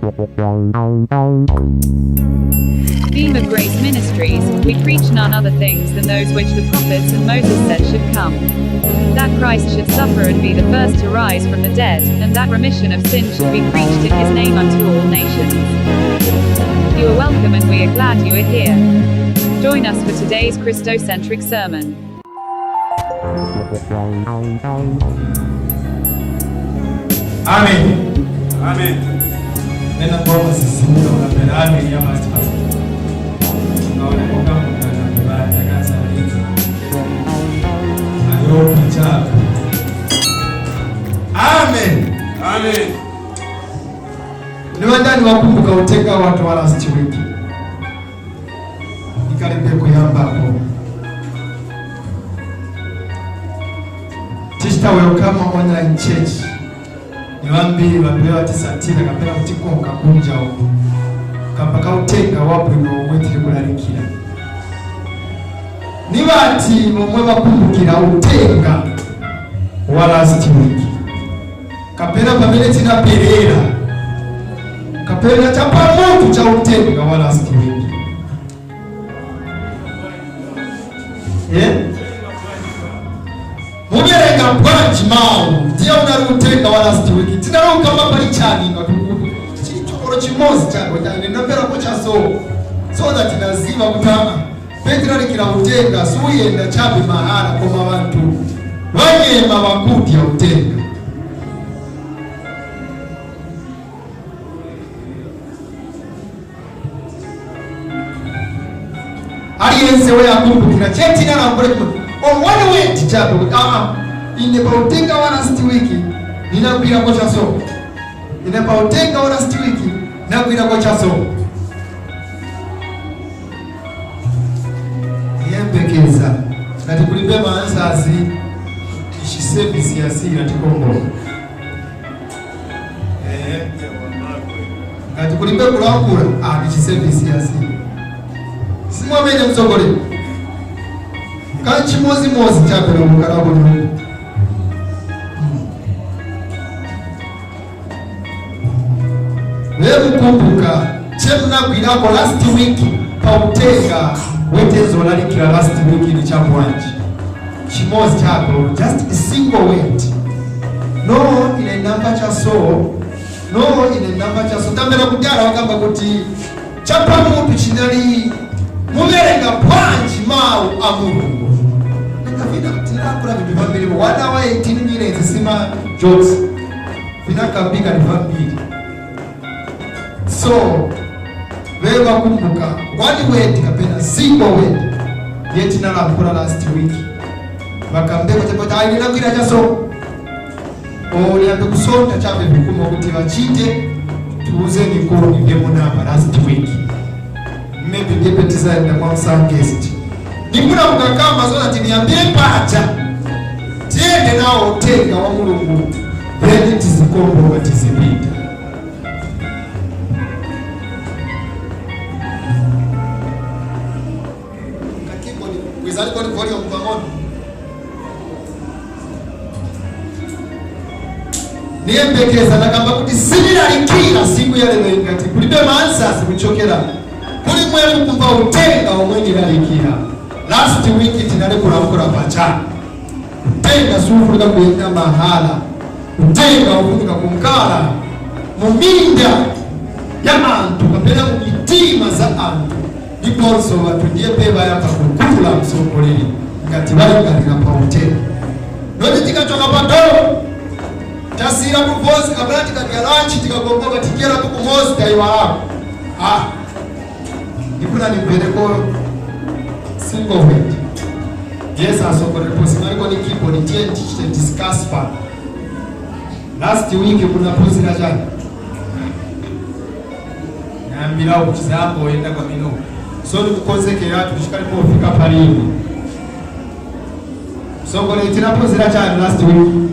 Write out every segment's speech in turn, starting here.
Beam of Grace Ministries, we preach none other things than those which the prophets and Moses said should come. That Christ should suffer and be the first to rise from the dead, and that remission of sin should be preached in his name unto all nations. You are welcome and we are glad you are here. Join us for today's Christocentric sermon. Amen. Amen. Nena ngoma sisimula unapenda amen ya must fast. Unaona kama mtandao kaza hizo. Ayo picha. Amen. Amen. Ni wandani wakumbuka utenga watu wa last week. Ikaribia kuyambapo. Tishta welcome online church. Ni wambiri wambiwa tisatira kapena kutikonka kunja uku. Kamba kautenga wapo ino omwe tiri kulalikira. Ni bati momwe bakumbukira utenga wa last week. Kapena pamene tinaperera. Kapena chapamutu cha utenga wa last week. Yeah? Muberenga bwanji mawu ndiye unali utenga wa last week tinalukamba pali chani nga chichokolo chimozi chako chane ndamverako chaso so that naziva kuti ama petiralikira utenga suyenda chabe mahala koma bantu vanyema vakudya utenga. Aliyense we akumbukira chetinalambule on one word chabe kuti ine pautenga wa last week ninagwirako chaso, ine pautenga wa last week nagwirako chaso. Yembekeza ngati kulibe maansasi ichi service yasira tikombo ngati kulibe kulangula ichi service yasira simwamene mtsogolero kanchimozimozi chapera mukala kuno. Wemukumbuka chemunagwirako last week pautenga wetezolalikira last week ni chabwanji chimozi chako, just a single word. No ine namba cha so, no ine namba cha so. Tambera kudala wakamba kuti chapamutu chinali muverenga bwanji mawu a Mulungu. Nakavina tilakula vintu vambiri 1 hour 18 minutes sima jokes vinakambika ni vambiri. So wewe kumbuka one word kapena single word yetinalakula last week bakambeko chapota ayi nakwira chaso oliambe kusonda chabe bikumo kuti vachite tuuze nikoni vyemunapa last week maybe ndepetiza na kwa guest nikuna mukakamba so that niambie pacha tiende nao utenga wa Mulungu then tizikombo tizipita. Kakimbo ni wizard kwa volume pamoja. Niyembekeza nakamba kuti sinilalikira siku ya lero ingati kulibe maansasi kuchokera kuli mwemu kumva utenga omwe ndilalikira. Last week tinali kulankhula pacha utenga sufunika kuyenda mahala, utenga ufunika kunkala muminda ya anthu kapena mumitima za anthu, ndiponso vanthu ndiye pe bayamba kukula mtsogoleri ngati valingalira pa utenga. Noti tikachoka pa dolo tasira kuvozi kapena tikadya lunch tikakomboka tidyera kumozi tayiwalako. Ndifuna nimvereko single word. Yes, asogolera posi mariko ni keyboard tiye tichite discuss pa. Last week kunaphunzira chani? Nambira kuchizambo yenda kwa mino. So ndikukonzekera tuchikalipo kufika palini. Sogolera tinaphunzira chani last week?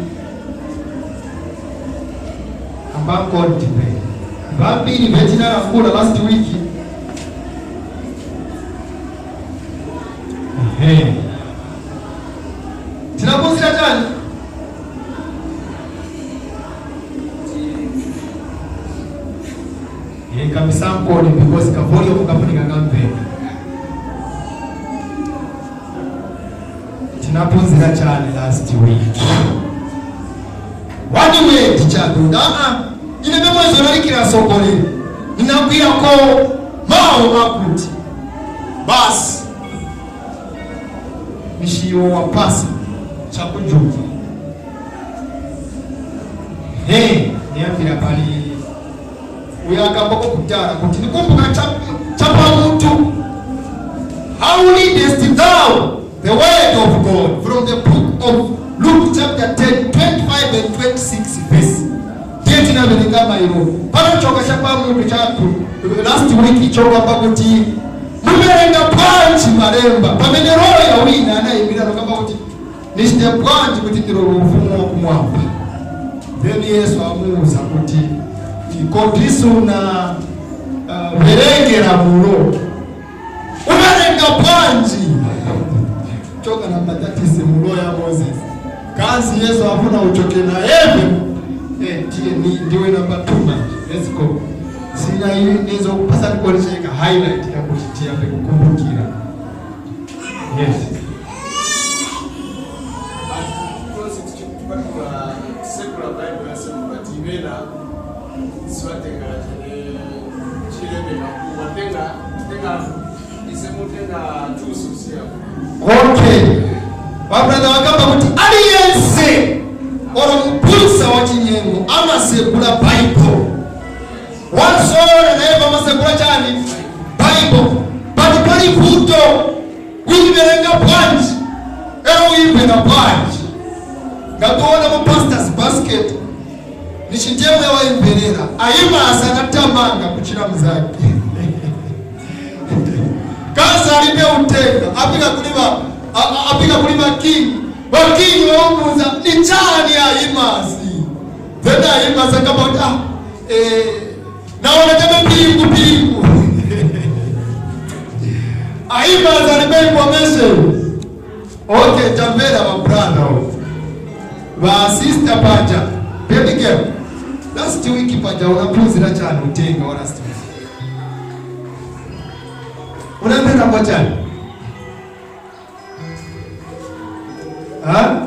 Ambankontipe. Vambiri vetinalakula last week. Tinaphunzira chani? Kamisankoni because ka volume kafunika kamveka. Tinaphunzira chani last week? One word chabe. Aa, ine memwezo lalikira sogolero ninakwirako mawu akuti basi mishiwo wapasa chakujuva. Hey, niyambira pali uyakambako kutara kuti nikumbuka chapamutu. How readest thou the word of God from the book of Luke chapter 10 25 and 26 verse. Ndiye tinaverenga mairo panochoka chapamutu chatu last week, chokamba kuti muverenga bwanji malemba, pamene roho ya wina anayimbira nokamba kuti nichite bwanji kuti ndilowe ufumu wakumwamba. Then Yesu amuwuza kuti ikodisuna verengera mulo uverenga bwanji choka na mbatatisi mulo ya Moses. Kazi Yesu afuna uchoke na eve tiye ni ndiwe namba 2 manje. Let's go. Sina nizo kupasa nikuonesheka highlight ya kuchitia kukumbukira. Yes. Sekula Bible yasema but ibena siwatenga chene chilembeka watenga tenga isemutenga tususia. Okay, vabrother vakamba kuti aliyense oro mupulisa wa chinyengo amasekula Bible wansona naye pamasekula chani Bible, but pali vuto kuiverenga bwanji ero uimvera bwanji. Ngationa mu pastors basket nichindemwe waimverera ayimasa anatamanga kuchira mzake kazi alipe utenga apika kuliva apika kuliva king vaking vaumuza ni chani ayimasi. Then ayimasi akamba kuti ah, naona teme pingu pingu. Ayimasi alipe information. Okay, tamvera va brother, va sister paja. Baby girl, last week paja unaphunzira chani utenga wa last week? Unapenda kwa chani? Ha?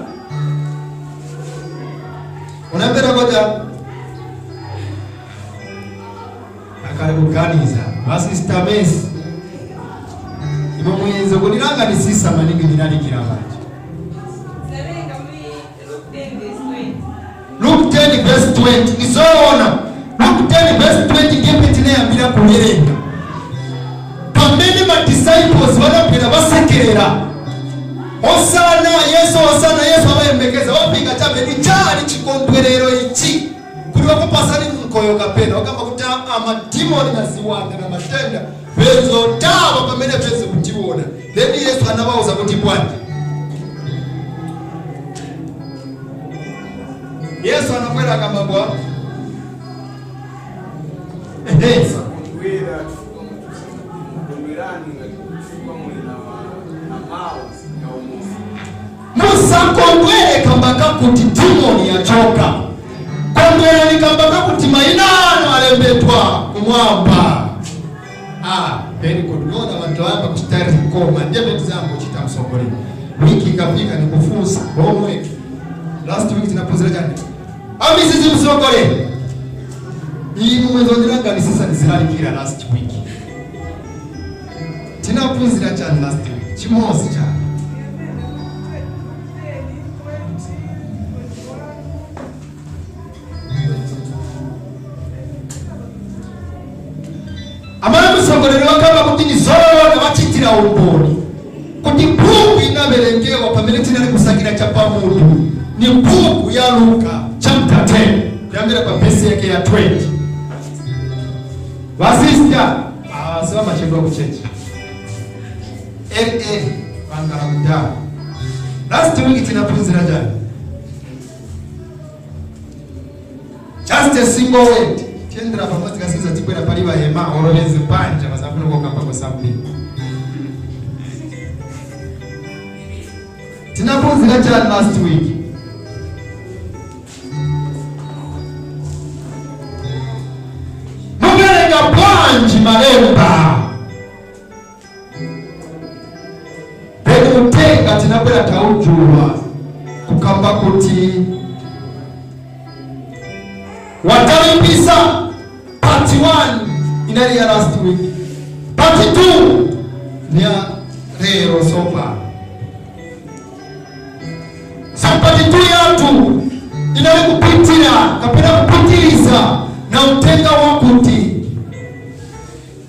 Unapenda kwa chani? Akarikuganiza vasista mesi imwe mwenzo kunilanga nisisa maningi ninalikira manje. Luke 10 verse 20 nizoona Luke 10 verse 20 ngepe tineyambira kuwerenga pamene ma disciples vanapera vasekerera hosana Yesu, hosana Yesu, avayembekeza vapinga chabe ni chali chikondwerero ichi kuti vakupasani mkoyo kapena vakamba kuti amadimoni na ziwanda na matenda vezotava pamene peze kutiona. Then Yesu anavauza kuti bwanji Yesu anakwera akamba bwa ehe. Kundwira kundwirani chifukwa muli na mawu ya umufu. Musakondwere kamba kakuti demoni yachoka, kondwerani kamba kakuti mayina anu alembedwa kumwamba. Ah, very good. Naona vantu vayamba kuchitari koma ndiye zangu chita msongoleni wiki ikafika nikufunsa homework. Last week tinaphunzira chani amisisi msongoleni inu mwezondiranga nisisa nizilalikira last week tinaphunzira chani last week chimozi chani. Amana msongoleni wakamba kuti nizoona vachitira umboni kuti buku inaverengewa pamene tinali kusakira chapamutu ni buku ya Luka chapter 10 kuyambira pa verse yake ya 20. Vasista siva machedwa kuchechi vangala kudala. Last week tinaphunzira chani? Just a single word. Tiendera pamodzi kasiza tikwera pali vahema oroveze panja vasafuna kokamba kwa. Tinaphunzira chani last week? Muverenga. bwanji malemba. Then utenga tinabwera taujuwa kukamba kuti watalipisa. Part 1 inali ya last week, part 2 ni ya lero. So far, so part 2 yathu inali kupitira kapena kupitiriza na utenga wakuti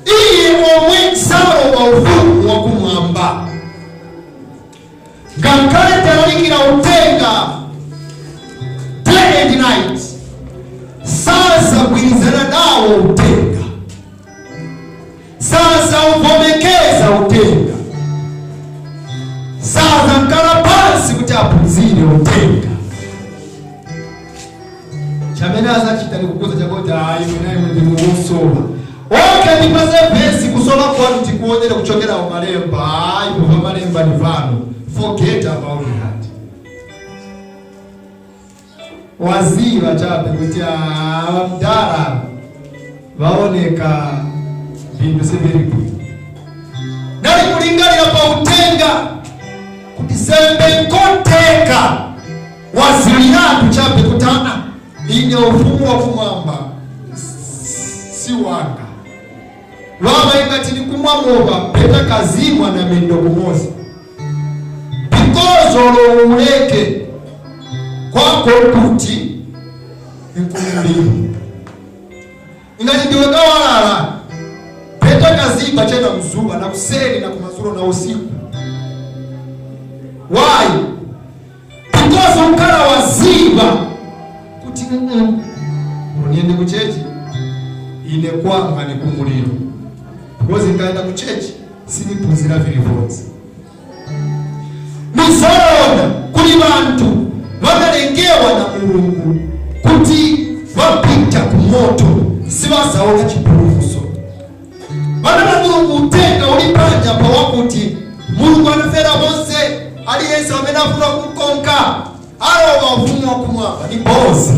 iye omwe salowa ufumu wakumwamba, ngakhale talalikira utenga day and night, sazagwirizana nawo utenga, sazauvomekeza utenga, sazankala pansi kuti aphunzire utenga. Chamene azacita nikukuza chakuti ayi, mwina imwe ndimuusoma. Okay, ndipase vesi kusoma kwanu tikuonere kuchokera mumalemba. Ayi, kuva malemba ni vano, forget about that. Waziva chabe kuti mdala vaoneka vintu siviri bwino. Nali kulingalira pa utenga kuti sembe nkoteka waziliratu chabe kuti aa, ine ufumu wa kumwamba si wanga. Lwaba ingati nikumwa moba, peta kazimwa na mendo kumozi, because olo uleke kwako kuti nkumuliro ingati ndiwe kawalala, peta kaziba chena mzuba na kuseni na kumazulo na usiku. Why? Because ukala waziba kuti uniende kuchechi, ine kwanga ni kumuliro, because nkaenda kuchechi siniphunzira vilivonse. Nizoona kuli bantu vanalengewa na Mulungu kuti vapita kumoto, sivazaona chipulumutso. Vana va Mulungu, utenga uli panja pawakuti Mulungu anafera bonse, aliyense amene afuna kukonka alowa ufumu wakumwamba ni boza.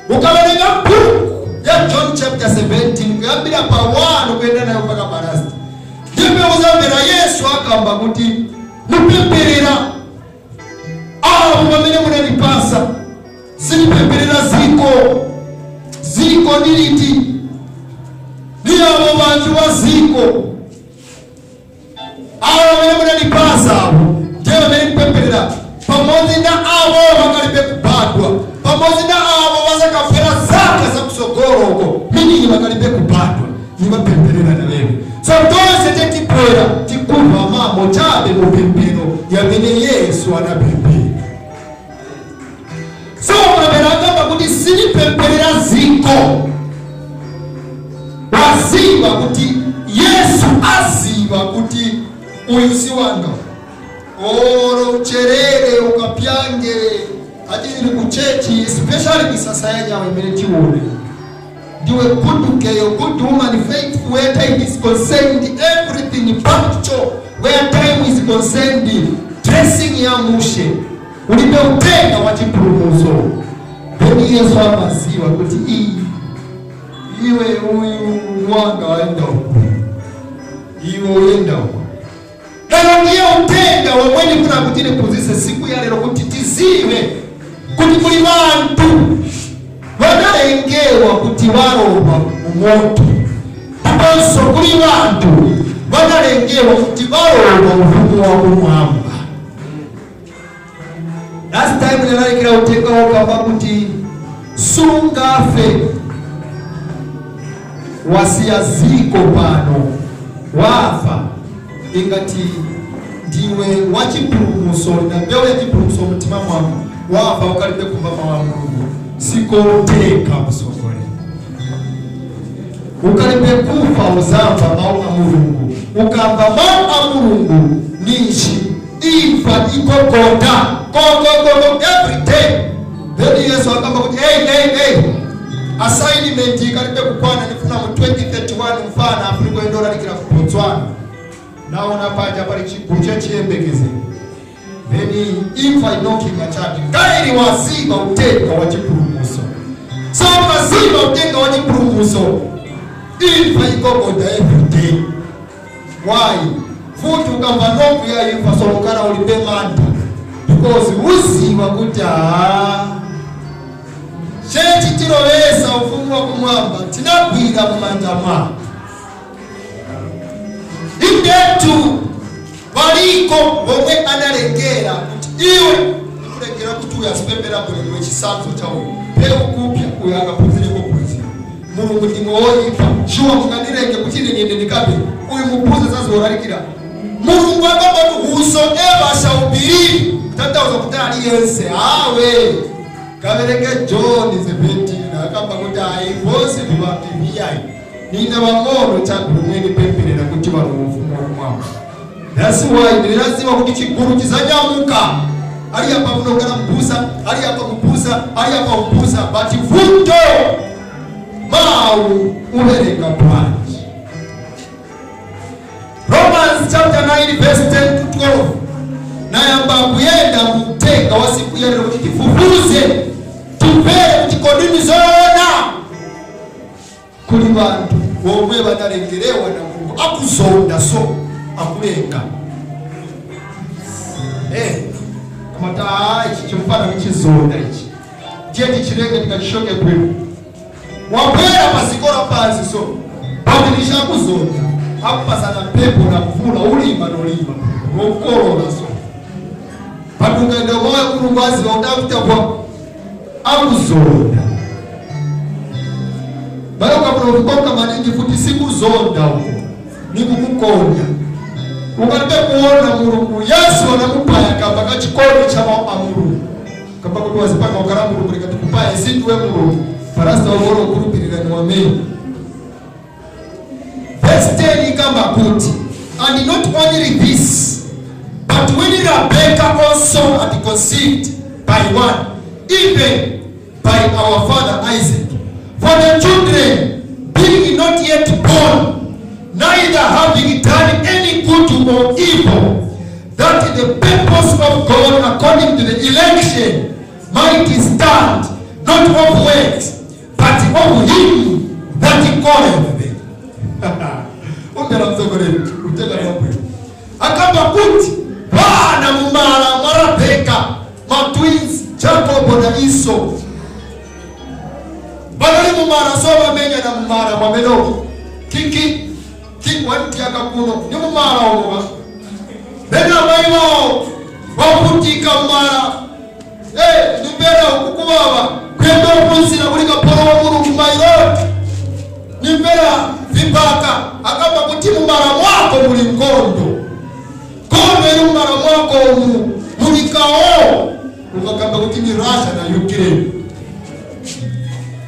Ukawerenga buku ya John chapter 17 kuyambira pa 1 kuyenda nayo mpaka pa last, ndipo uzamvera Yesu akamba kuti mupempherera avo pamene munandipasa, sinipempherera ziko. Ziko ndiliti? Ni avo vantu va ziko. Avo pamene munandipasa, avo ndiye pamene ndipempherera, pamodzi na avo vakalibe kubadwa, pamodzi na avo vazakafera zaka zakusogoloko, minini vakalibe kubadwa, nivapempherera na wewe. So tonse tetipwera tikumva mamo chabe mupemphero yamene Yesu anapemphera. So pamene akamba kuti sinipempherera ziko, waziva kuti Yesu aziva kuti uyu si wanga. Oro ucherere ukapyange atili kuchechi, especially misasa yanyawo imene tione, ndiwe good girl, good woman, faithful where time is concerned, everything punctual where time is concerned, dressing ya mushe, ulibe utenga wa chipulumutso. Then Yesu amaziwa kuti iyi iwe uyu wanga waenda uku, iwe uyenda uku. Lero ndiye utenga womwe ndifuna kuti ndiphunzitse siku ya lero, kuti tiziwe kuti kuli vantu vanalengewa kuti valowa mumoto, ndiponso kuli vantu vanalengewa kuti valowa ufumu wa kumwamba. Last time ndinalalikira utenga wokamba kuti sungafe wasiya ziko pano wafa ingati ndiwe wachipulumutso na mbewu ya chipulumutso mtima mwako, wafa ukalibe kumva mawu a Mulungu, sikoteka msogole. Ukalibe kufa uzamva mawu a Mulungu. Ukamva mawu a Mulungu, ninshi imfa ikokonda kokokogo every day. Then Yesu akamba kuti hey, hey, hey, assignment ikalibe kukwana. Nifuna mu 2031 mfana afuna kuendolalikira ku Botswana, naona paja pali chigulu chechiyembekezero. Then imfa inokinga chake kaili waziva utenga wa chipulumutso. So ukaziva Tinagwira utenga wa chipulumutso. Imfa ikokoda every day. Why? Futi ukamva novu ya imfa, solokana ulibe mantha, because uziwa kuti aa, chechi tilowesa ufumu wa kumwamba tinagwira mumanja mwako. Indetu valiko vomwe analengera kuti iwe ndikulengera kuti uyu azipembera bwino, wechisanzo cha uyu peu kupya, uyu akaphunzireko phunzira. Mulungu ndimwe woyipa shuwa, mungandirenge kuti ine niende ndikabe uyu muphunze zazolalikira. Mulungu akambati, "Whosoever shall believe," kutanthauza kuti aliyense awe kaverenge John 17, akamba kuti ayi, vonse vivapiviyayi nina vang'ono chabe omwe ndipemperera kuti vano ufumu wakumwamba. That's why ndinaziva kuti chigulu chizanyamuka. Ali apa munongana mbusa, ali apa mbusa, ali apa mbusa, but vuto mawu uverenga bwanji? Romans chapter 9 verse 10 to 12. Nayamba kuyenda mtenga wa siku yalero kuti tifufuze, timvere kuti kodini zoona kuli bantu bomwe banalengerewa na Mulungu akuzonda, so akulenga. Kamata ichi chimfana nichizonda ichi, tiye tichilenge, tikachishoke bwino. Wabwera paziko pansi, so patilisha kuzonda, akupasana mphepo na mvula, ulima nolima nokukolola. So patungaenda moyo, Mulungu aziva kuti akuta akuzonda. Bale ukafuna kukonka maningi futi, sikuzonda uko, ni kukukonda. Ukalibe kuona Mulungu, Yesu anamupaya kamba kachikondi cha mawu a Mulungu, kamba kuti wazipanga ukala Mulungu, likati kupaya sindiwe Mulungu parasta wagora ukulupirira ni wamene. Verse 10 ikamba kuti, "And not only this, but when Rebecca also had conceived by one, even by our father Isaac, for the children being not yet born, neither having done any good or evil, that the purpose of God according to the election might stand, not of works, but of him that calleth them." Umbera mtsogoleri utenga wabwino akamba kuti vana mumala mwa Rabeka, ma twins Jacobo na Iso, vanali mumala, so vamenya na mumala mwamenoko kiki kiki wantiaka kuno ni mumala omwa. Then amayi wawo wakutika mumala. Nimbera ukukuvava kuyenda opunzira kuli kapolo wa Mulungu mailoti nimbera vipaka. Akamba kuti mumala mwako muli nkondo, kondo ili mumala mwako umu mulikawo. Ukakamba kuti ni Russia na Ukraine,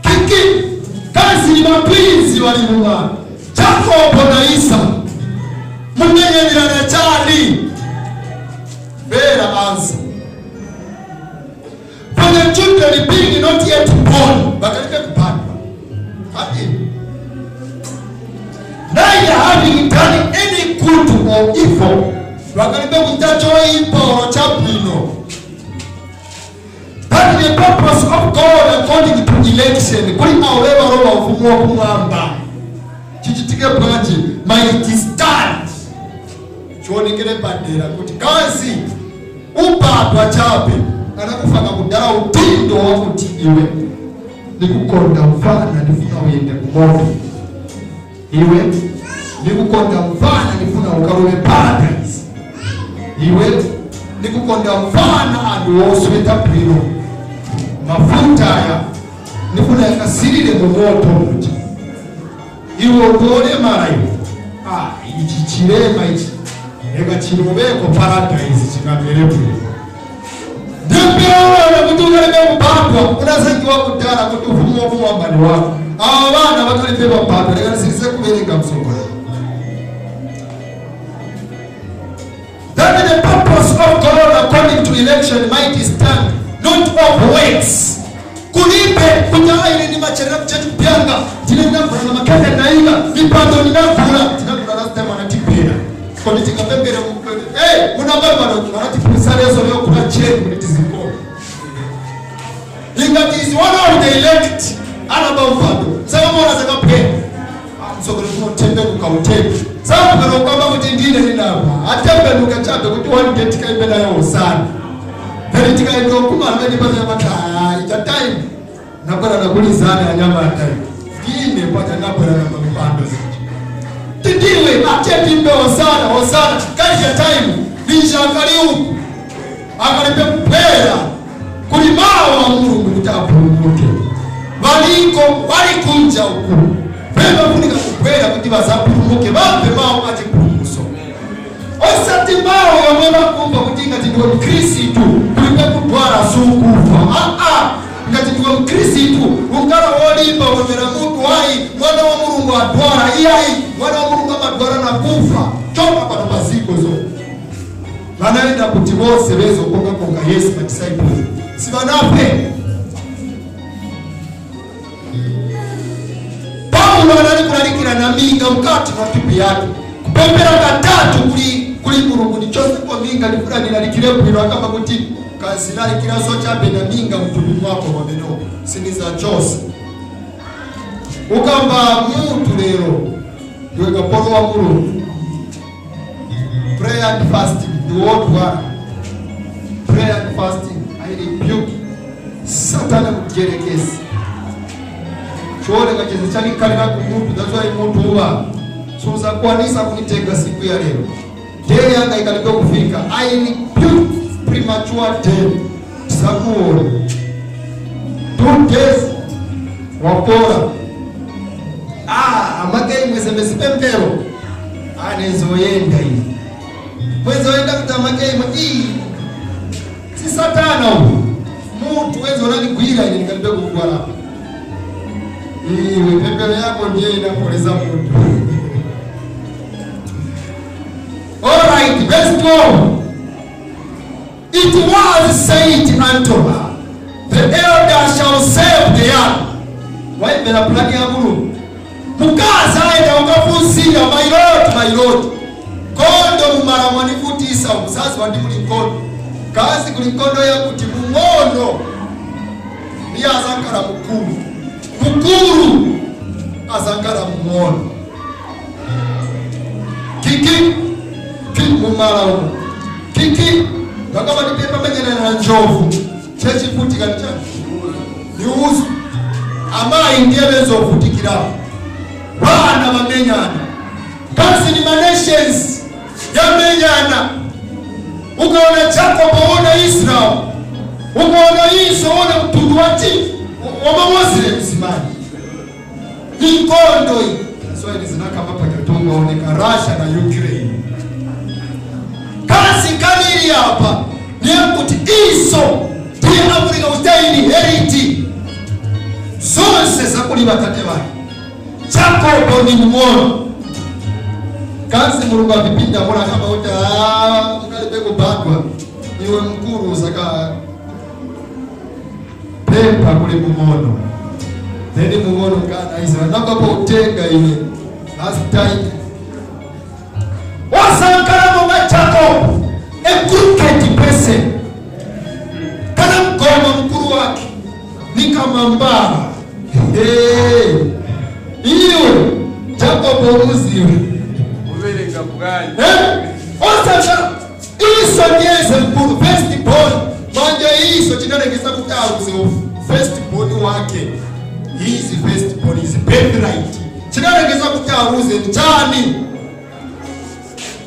kiki kazi ni ma twins wali mumala, Jacobo na Isa, mumenyanirana chali vera. Answer, "For the children being not yet born," bakalibe kupandwa ati, "neither having done any good or evil," bakalibe kuita choipa or chabwino, "that the purpose of God according to election," kuli awo bebaloba ufumu wa kumwamba, chichitike bwanji? "Might stand," chionekere padera kuti kazi upatwa chabe anakufaka kudala utindo wakuti iwe ndikukonda mfana, ndifuna uyende kumoto. Iwe ndikukonda mfana, ndifuna ukalowe paradise. Iwe ndikukonda mfana, anthu wosweta bwino, mafuta aya ndifuna yakasirire mu moto muja. Iwe utolemala iwe. Ah, ichi chilema ichi leka chiloweko paradise, chikamere bwino. Ndimpeona kuti ukalibe kupatwa, unasangiwa kudala kuti ufumu wakumwamba ni wako. Awa vana vakalibe mapatwa. Leka ndisirize kuverenga msogolero. "That the purpose of God according to election might stand, not of works." Kulibe kuti aine ndimacherera kuchechi kupyanga, tine ndinagula na makeke naika mipando ndinagula, tinagula last time anatipera kodi tikapembere. Hey, munabali vanatifunisa leso yokula cheni kuti tizikoma. Ingati is one of the elect anaba mpando. Azakapera msogolo kunotembenuka utembe sambukano kwamba kuti ndine ndinapa atembenuka chabe kuti one day tikaimbe nayo hosana, then tikaenda okumana venipazaa ita time nakwera nakulizana anyamata, ndine pacha nakwera na mapando ziji tindiwe atetimbe hosana hosana kaija time linshakali uku akalipe kupera kuli mawu wa Mulungu kuti apulumuke. Valiko vali kunja uku vevafunika kubwera kuti vazapulumuke, vamve mawu achipulumuso, osati mawu yomwe vakumva kuti ngati ndiwe mkhristu kulibe kudwala, sukufa. Aa, ngati ndiwe mkhristu ukala wolimba womera mutu. Ayi, mwana wa Mulungu adwala? Iyayi, mwana wa Mulungu amadwala na kufa choka pano paziko zo. Vanaenda kuti vose vezokongakonga Yesu, madisciples sivanape. Paulo anali kulalikira na minga mkati mwa thupi yake, kupembera katatu kuli Mulungu ndichosepo minga, ndifuna ndilalikire bwino. Akamba kuti kazilalikiraso chabe na minga mthupi mwako mwameno sinizachose. Ukamba mutu lero ndiwe kapolo wa Mulungu. Prayer and fasting, ndiwodwala. Prayer and fasting. I rebuke Satana mdierekezi. Chioneka chizi chanikhalira ku mutu. That's why mutu uwa suzakwanisa kunitenga siku ya lero. Day yanga ikalibe kufika. I rebuke premature death. Tisakuona 2 days wapora. Ah, amake imwe sembesipempero anezoyenda iyi mwezoyenda kuti amake imwe iyi si Satana uyu mutu wezonanigwira ine ndikalibe kugwala. Iwe pembelo yako ndiye inapoleza mutu. Alright, verse 12. It was said unto her, "The elder shall serve the young." Waimvera plani ya Mulungu. Mukazi aenda ukafunsira, "My lord, my lord, kondo mumala mwanivutisa muzazi wandi muli nkondo." Kazi kuli nkondo yakuti mung'ono ndiye azankhala mukulu, mukulu azankhala mung'ono. Kiki ki mumala umu kiki vakava ndipepamenyana na njovu chechifutika nichani niuzu. Amayi ndiye bezovutikirapo, vana vamenyana. Kazi ni manations yamenyana. Ukaona Jacob uona Israel, ukaona Iso uona mtundu wati wamamuslims mani ni nkondo iyi. So ili zinakamba pachatongaoneka Russia na Ukraine. Kazi kanili apa niye kuti Iso ndiye Africa kuta inherit zonse zakuli batate bake. Jacobo ni mng'ono. Kazi Mulungu avipinda mona kama kuti ukalibe kubadwa iwe mkulu zaka pepa kuli mung'ono, then mung'ono kana Israel nabapo utenga iwe last time wasankala monga Jacob, a crooked person, kana mgoma mkulu wake ni kama mbala. Hey, iwe Jacob umuziwe. Uverenga bwanyi. Eh? Osanga iso ndiyeze mkulu, first born. Manje iso chinalengeza kuti auze first born wake. His first born is birthright. Chinalengeza kuti auze nchani?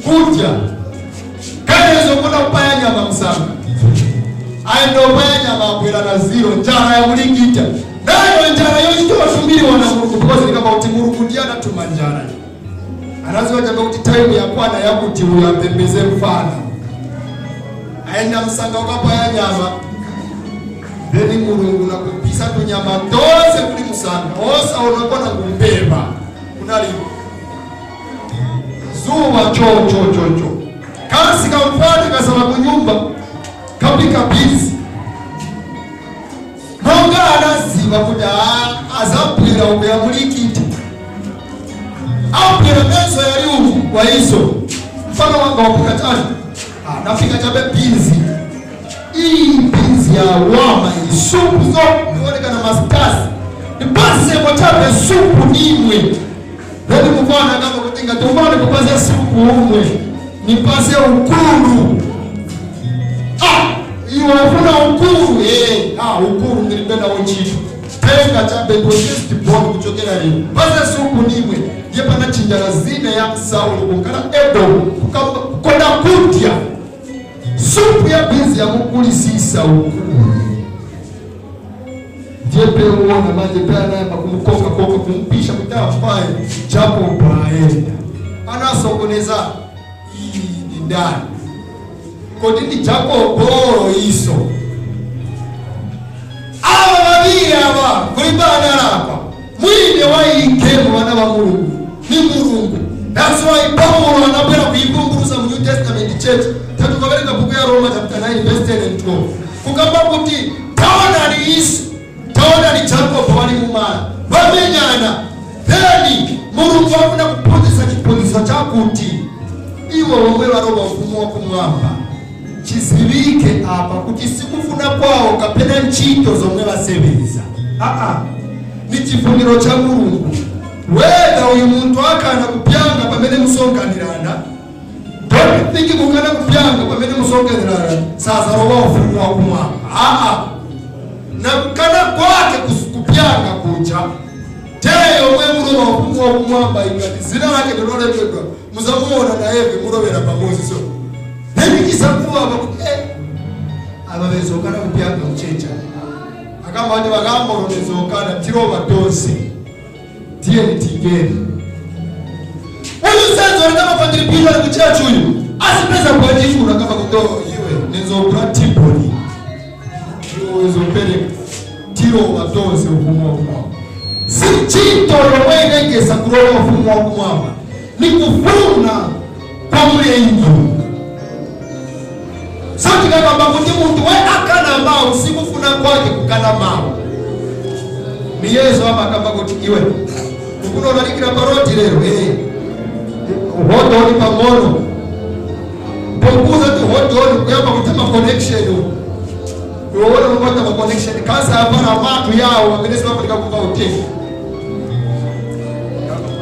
Kudya kanezo kona kupaya nyama msanga aendopaya nyama abwera na zero. Njara yamulikita nayo njara yochitowatumiriwa na Mulungu, because nikamba kuti Mulungu ndiye anatuma njara. Anaziwa chamba kuti time yakwana yakuti uyu apembeze mfana. Aenda msanga ukapaya nyama, then Mulungu nakupisa tunyama tose kuli musanga osa unakona ngumbeba kunali zuwa cho cho cho cho. Kasi kamfana kasala kunyumba kapika bizi monga anaziva kuti azabwera uku yamulikita abwera meso yali uku kwa iso mfano wanga wapika chani. Nafika chabe pinzi iyi pinzi ya wama iyi supu zo ionekana mastasi ndipaseko chabe supu. Nimwe. Then mufana akamba kuti ngati ufana kupasa supu umwe, nipase ukulu. Ah, iwe ufuna ukulu? Eh, ah, ukulu ndilipenda wonchito. Tenga chabe first born kuchokera lero. Pase supu nimwe. Ndiye panachinjana zina ya Sauli kukala Edom, kukonda kudya supu ya beans yamukulisisa ukulu. Ndiye pe uona manje pe anayamba kumukoka koka, kumpisha kuti afaye Jacob aenda anasokoneza. Iyi ni ndani? Kodi ndi Jacob iso? Aba babiri aba kulibana alapa mwine waikemo vana va Mulungu ni Mulungu. That's why Paulo anabwera kuivumbulusa mu New Testament Church. Tatukaverenga buku ya Roma chapter 9 verse 10 and 12, kukamba kuti taonani Isu, taonani Jacob, wali mumala vamenyana. Then Mulungu afuna kuphunzitsa chiphunzitso chakuti iwo womwe valowa ufumu wakumwamba, chizivike apa kuti sikufuna kwawo kapena ntchito zomwe vaseveza, aa, ni chifuniro cha Mulungu. Whether uyu munthu akana kupyanga pamene musonkhanirana, don't think kukana kupyanga pamene musonkhanirana sazalowa ufumu wakumwamba. Aa, na kukana kwake kupyanga kuja teyo mwe mulowa ufumu wakumwamba, ingati zina lake lilolembedwa, muzamuona nayevi mulovera pamozi. So then chisakuwa apa kuti ava vezokana kupyanga mchecha akamba kuti vakamba vezokana tirova tonse tiye tigere. Uyu senzo rikama contribution kuchechi uyu asipeza kuachifuna kama kuto iwe nenzogura tiboni, iwe uzopereka, tirova tonse ufumu wakumwamba. Si ntchito yomwe ilengeza kulowa ufumu wakumwamba, ni kufuna kwa Mulengi. So tikakamba kuti munthu we akana mawu, sikufuna kwake kukana mawu. Ni Yesu amakamba kuti iwe ufuna ulalikira paroti lero, hold on pang'ono, pokuza ti hold on kuyamba kutama connection. Iwona kupata ma connection kasa hapana matu yawo amene simafunika kumva utenga.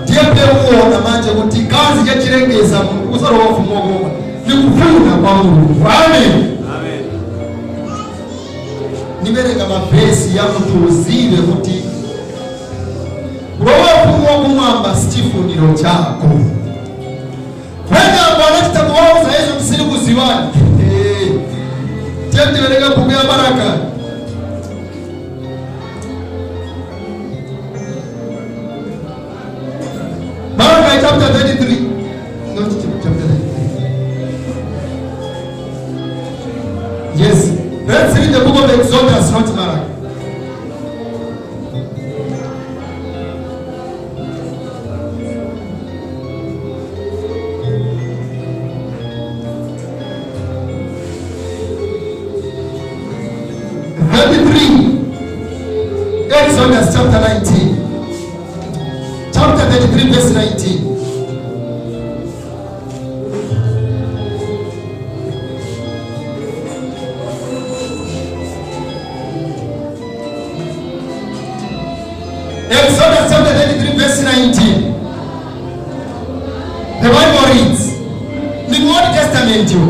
Ndiye uona manje kuti kazi chachilengeza munthu kusalowa ufumu wakumwamba ni kufuna kwa Mulungu. Amen. Amen. Nibereka mavhesi yakuti uzive kuti kulowa ufumu wakumwamba si chifuniro chako. Wenambo anachita kuwauza Yesu tisiri kuziwani. Tiye tibereka buku ya Baraka. Baraka chapter 33. Not chapter 33. Yes. Let's read the book of Exodus, not Malachi. 33. Exodus chapter 19. Chapter 33, verse 19. Exodus chapter 33, verse 19. The Bible reads, in the Old Testament, you,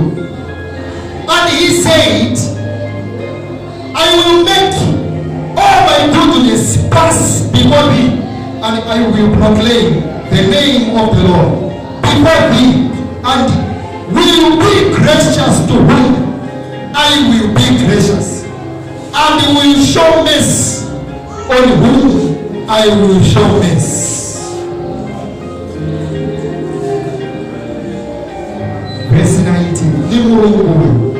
and he said, "I will make all my goodness pass before thee, and I will proclaim the name of the Lord before thee, and will be gracious to whom I will be gracious, and will show mercy on whom I will show mercy." Verse 19. Ni Mulungu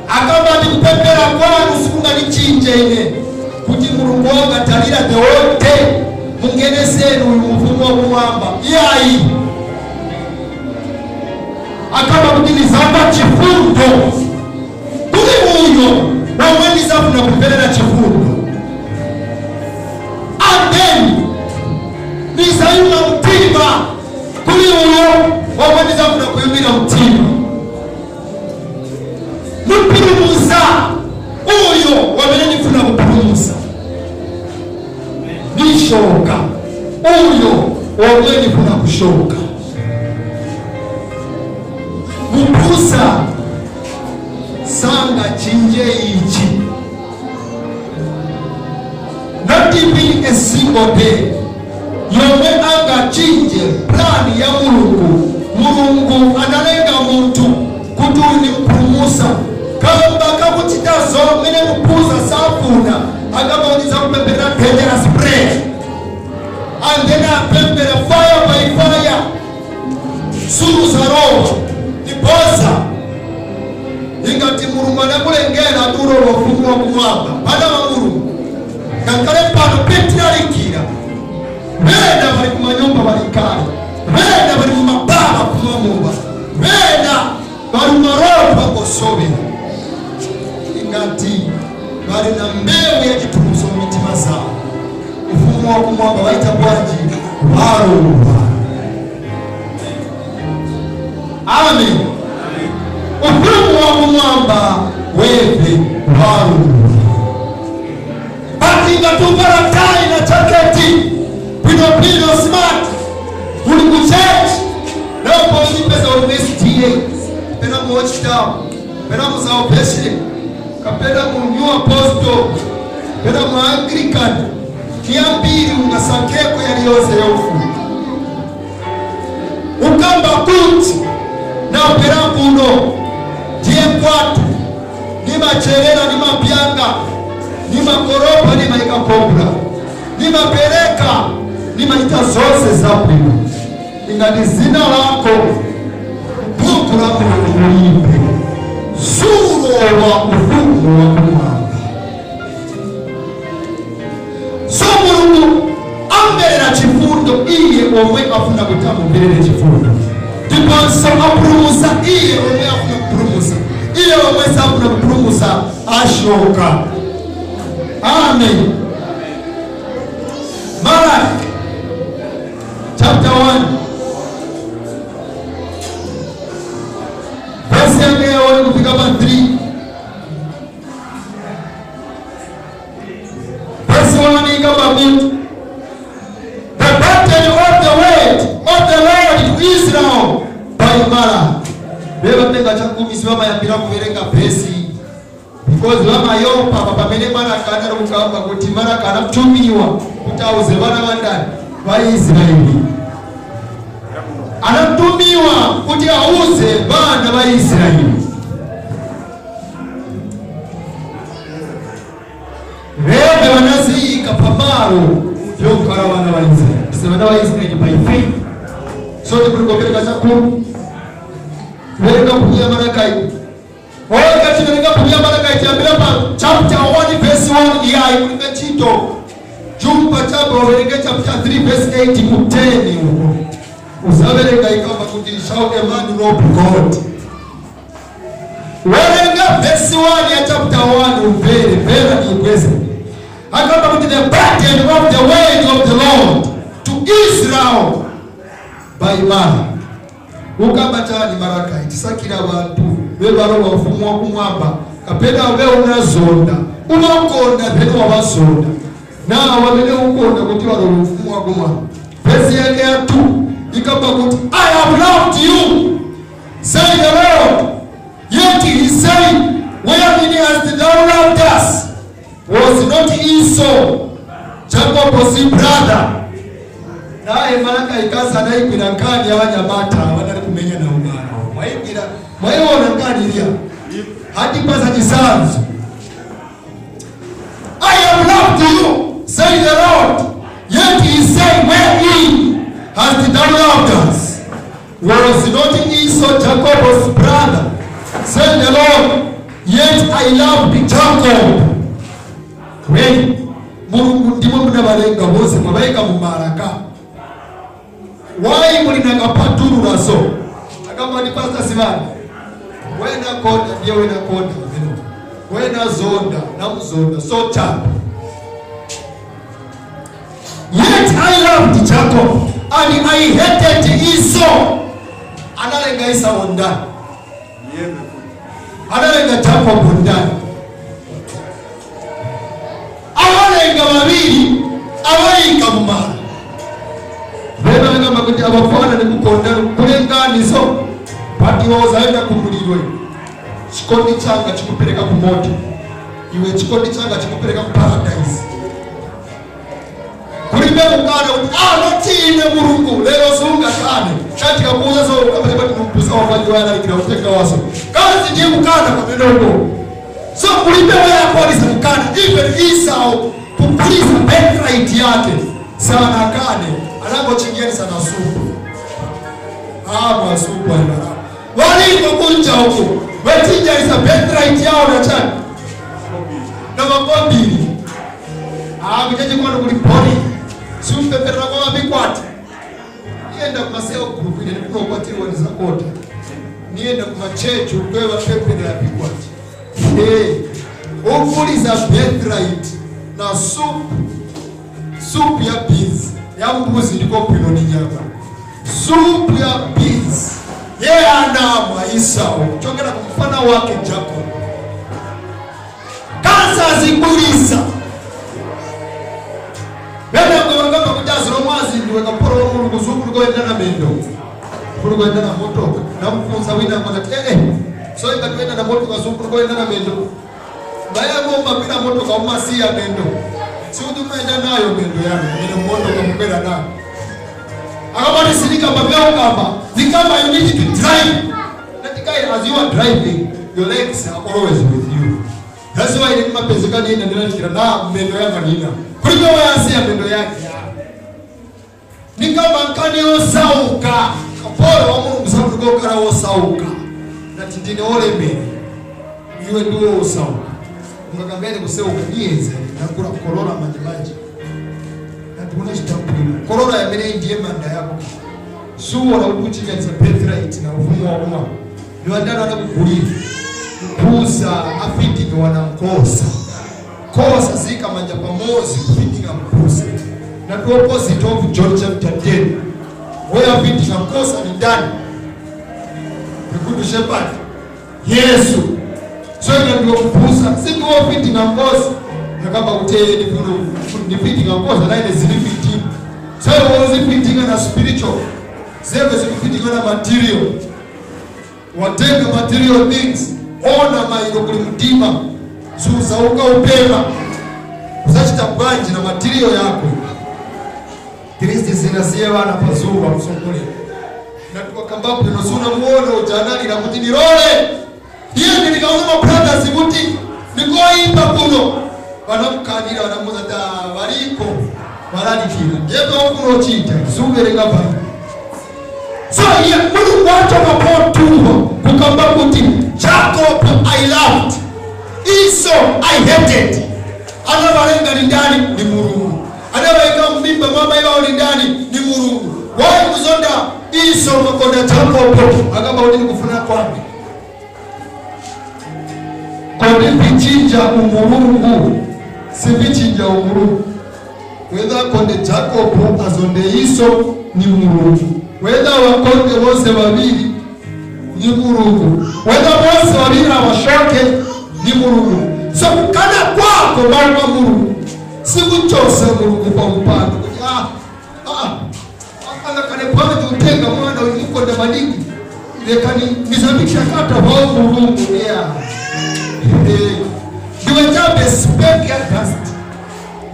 akamba ndikupembera kwanu sikungalichinje ine kuti Mulungu wanga talira the whole day mungeneseni uyu mufumu wakumwamba. Iyayi, akamba kuti nizamba chifundo kuli uyo womwe ndizafuna kumverera chifundo, and then nizayima mtima kuli uyo womwe ndizafuna kuyimira mtima, nipulumusa uyo wamene ndifuna kupulumusa. Ni Nishoka uyo omwe nifuna kushoka. Mubusa sanga chinje ichi, not even a single day yomwe angachinje plan ya Mulungu. Mulungu analenga munthu kuti uyu ni mpulumusa, kamba kakuchita zomene mubusa safuna, akamaoneza kupemberera dangerous prayer and then apembera fire by fire, suzarowa ndiposa ingati Mulungu anakulengera tulowa ufumu wa kumwamba. Pana wa Mulungu ngakhale pano petilalikira, vena vali kumanyumba valikale, vena vali mumababa kumamuba, vena vali mumarolo vakosovera, ingati vali na mbewu ya chipulumutso mu mitima zawo, ufumu wa kumwamba waita bwanji? Walowa. Amen. Ufumu wa kumwamba weve walowa. But ingatuvala tai na jaketi bwinobwino, smart, uli ku church, napo ulipeza uli mu SDA, pena mu Watchtower, pena mu Salvation, kapena mu New Apostle, pena mu Anglican, kiyambiri ungasankheko yaliyonse yaufumu, ukamba kuti napera kuno ndiye kwatu, nimacherera, nimapyanga, nimakoropa, nimaika kobra, nimapereka, nimaita zonse zabwino, ingati zina lako buku la Mulungu mulibe, sulowa ufumu wa kumwamba. So Mulungu amverera chifundo iye omwe afuna kuti amumverere chifundo, ndiponso apulumusa iye omwe afuna kupulumusa. Iye omwe safuna kupulumusa ashoka. Amen. Malaki chapter 1 verse yake ya 1 kufika pa 3. Verse 1 ikamba kuti, "The burden of the word of the Lord to Israel by Malachi." Bebatenga chakumi sibamayambira kuverenga vhesi because vamayopa pa pamene Malaki anali kukamba kuti Malaki anatumiwa kuti auze vana vandani? Vaisraeli. Anatumiwa kuti auze vana va Israeli. Veve vanaziyika pamalo yokukhala vana va Israeli. Ise vana va Israeli by faith. So tikuligopereka chakumi, verenga buku ya Malakai. Oka chiverenga buku ya Malakai, tiyambira pa chapter 1 verse 1. Iyayi, kulibe ntchito chumba chapo. Uverenge chapter 3 verse 8 ku 10 uko, usaverenga ikamba kuti, "Shall a man rob God?" Werenga verse 1 ya chapter 1, umvere vera niikweze. Akamba kuti, "The burden of the word of the Lord to Israel by Malachi." Ukamba chani Malakai? Tisakira bantu bebalowa ufumu wa kumwamba, kapena we unazonda, umakonda pene wabazonda na wamene ukonda kuti balowa ufumu wa kumwamba. Vesi yake ya 2 ikamba kuti, "I have loved you, say the Lord. Yet he said, Wherein hast thou loved us? Was not Esau Jacob's brother?" Naye Malaka ikasa anayigwira nkani yabanyamata banali kumenya na umwana mwayigwira, mwayiona nkani ilya hatipasa chisanzo. "I have loved you, say the Lord. Yet he said, Wherein hast thou loved us? Was not Esau Jacob's brother? Said the Lord. Yet I loved Jacob." Kweli Mulungu ndimwe munabalenga bose, mwabayika mu maraka. Why muli nakapatulula? So akamba ni Pastor Sibani wena konda ndiye wena konda vino wena zonda namuzonda so chapa. "Yet I loved Jacob and I hated Esau." Analenga Esau ndani? Analenga Jacob ndani? Abalenga babiri, abayika mu. Abafana nikukonda kulenganiso pati wozaenda kumulirwe. Chikondi changa chikupereka kumoto, iwe chikondi changa chikupereka ku paradise. Kulibe mukana kuti notine Mulungu lero sunga kane katika kuuza so kama chapati kumpusa wafaji wana ikira uteka waso kazi ndiye mukana pamenoko. So kulibe wewe akwalisa mukana even Esau kupuliza birthright yake sana kane anangochingia sana supu masupu alibara waliko kunja huko wetija isa birthright yao na chani na makombili kucheche kwa kuliponi siumpepera kwa bikwati nienda kumaseo group ile nikunokwatiriwa ni zakota nienda kumachechu kwewa pepera bikwati okuliza birthright na soup ya beans ya mbuzi ndiko pino ni nyama soup ya beans yeye anamwa Esau chongera kumfana wake Jacob kansa zigulisa bene ngomba kujazira omwazi ndiwe kaporo w'Omulungu zukulu na mendo kulu na motoka namfunza wina ngoza so ingatuenda na motoka zukulu na mendo baya ngomba bila motoka umasiya mendo siudumaenda nayo mendo yano mendo motoka mkwera nayo akabati sinika mabeo kamba nikama you need to drive that guy as you are driving your legs are always with you. That's why ni mapezekani ina ndina na mendo yako nina kuliko wayasi ya mendo yake nikama nkani osauka kaporo wa Mulungu sababu kara osauka na tindine ole mbele iwe ndio osauka ungakambele kuseuka niyenze nakula korora majimaji na tuna chitapwino korora ya mbele ndiye manda yako suwa na ukuchinya za birthright na ufumo wa umma ni wandano na kugulira kusa afiti wanankosa kosa zika manja pamozi kufitinga mkusa na to opposite of John chapter 10 where afitinga mkosa ni ndani the good shepherd Yesu. So ndio kupusa si ndio afitinga mkosa na kama uteye ni fitinga mkosa na ile zilifiti so wazifitinga na spiritual zebe zikufitinga na material watenga material things ona mailo kuli mtima susauka upema usachita bwanji na material yako Kristi zinasiye wana pazuba msongole na tukakambapo nosuna muone ujanali na kuti nirole iye nikaona brothers kuti nikoimba kuno wanamukanira wanamuza ta waliko walalikira yebo kuno chita zuberenga pa so iye Mulungu wacho mapotuwa kukamba kuti Jacob I loved, Esau I hated. Anavalenga ni ndani ni Mulungu. Anavalenga mimba mama yao ni ndani ni Mulungu. Wao kuzonda Esau makonda Jacob akamba kuti kufuna kwake. Kodi vichinja umulungu sivichinja umulungu. Whether konde Jacob azonde Esau ni Mulungu. Whether wakonde wose wawili ni Mulungu. Whether wose wawili awashoke ni Mulungu. So kana kwako mama Mulungu sikuchosa Mulungu pa mpando kuti anga kane panje utenga mwana uyikonda maningi lekani nizambikisha kata wa Mulungu ya ndiwe chabe spec ya dust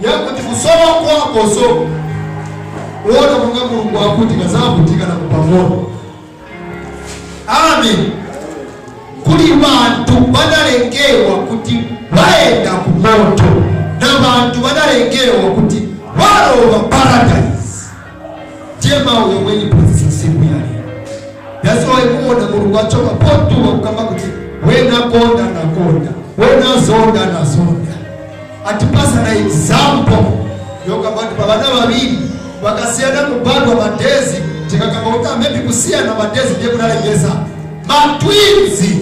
yako kusoma kwako so uone Mungu akuti kazabutika na kupamona. Amen. Kuli bantu banalengewa kuti baenda kumoto na bantu banalengewa kuti baloba paradise. Jema uyo mwenye process siku ya leo. That's why muona Mulungu achoka potu kama kuti wena konda na konda, wena zonda na zonda. Atipasa na example yoka bantu babana babiri wakasiana kubadwa madezi tikakamba maybe kusia na madezi ndiye kunalengeza matwinzi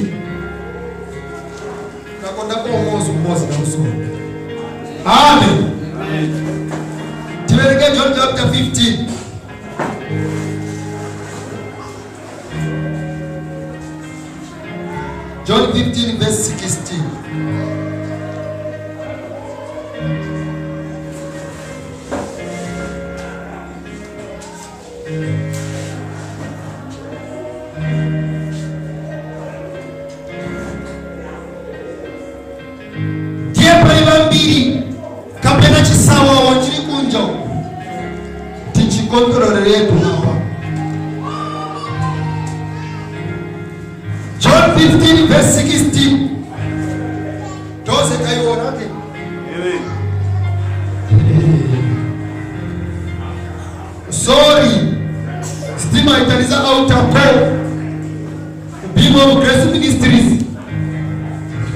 nakonda ko mozi na usonda. Amen. Tiwereke John chapter 15. John 15 verse 16. history yetu hapa. John 15 verse 16. Tose kaiona ke. Amen. Sorry. Stima italiza outer call. Beam of Grace Ministries.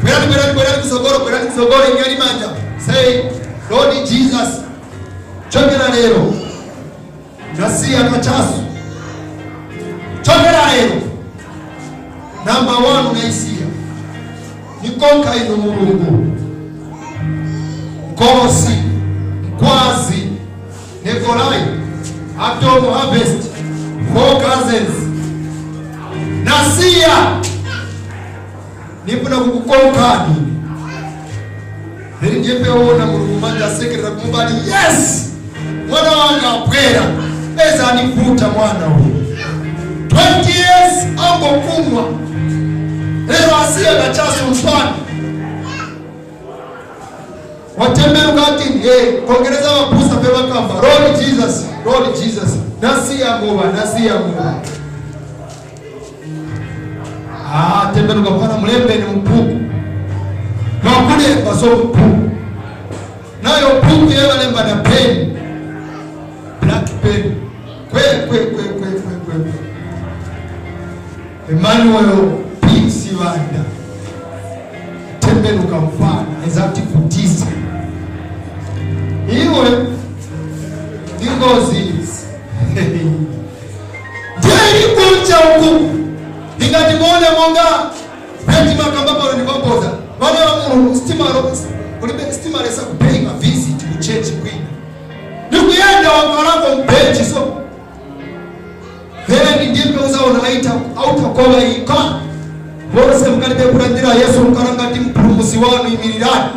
Bwerani, bwerani, bwerani kusogoro, bwerani kusogoro ingani manja. Say, Lord Jesus. Chokera lero. Nasiya kachasu. Chokera lero. Number 1 unaisiya. Nikonka ino Mulungu. Nkosi, Nkwazi, Nikolai, Atom Harvest, Four Cousins. Nasiya. Nifuna kukukonkani. Heri ndiyepeona Mulungu manja asekerera kumubali. Yes! Mwana wanga abwera. Eza anivuta mwana uyu. 20 years angokumwa. Lero asiya kachasu mfano. Watemberuka ati hey, kongereza mapusa pe bakamba. Lord Jesus, Lord Jesus. Nasiya muba, nasiya muba. Temberuka mfano mlembe ni mpuku. Wakulemba so mpuku. Nayo mpuku yeba lemba na pen. Black pen. Kwe kwe kwe kwe kwe kwe. Emmanuel P. Sibanda. Temberuka mfano ezatifutisa. Iwe ngozi. Ndiye kunja huku. Ingati muone monga Beti makamba pano ndikwamboza. Vana va Mulungu stima ro kulibe stima lesa kupaying a visit ku church kwina. Nikuyenda wakalako mbenchi so. Then ndiye uzaona aita autakola ika. Bose mukalibe kulandira Yesu mukalangati mpulumusi wanu imirirani.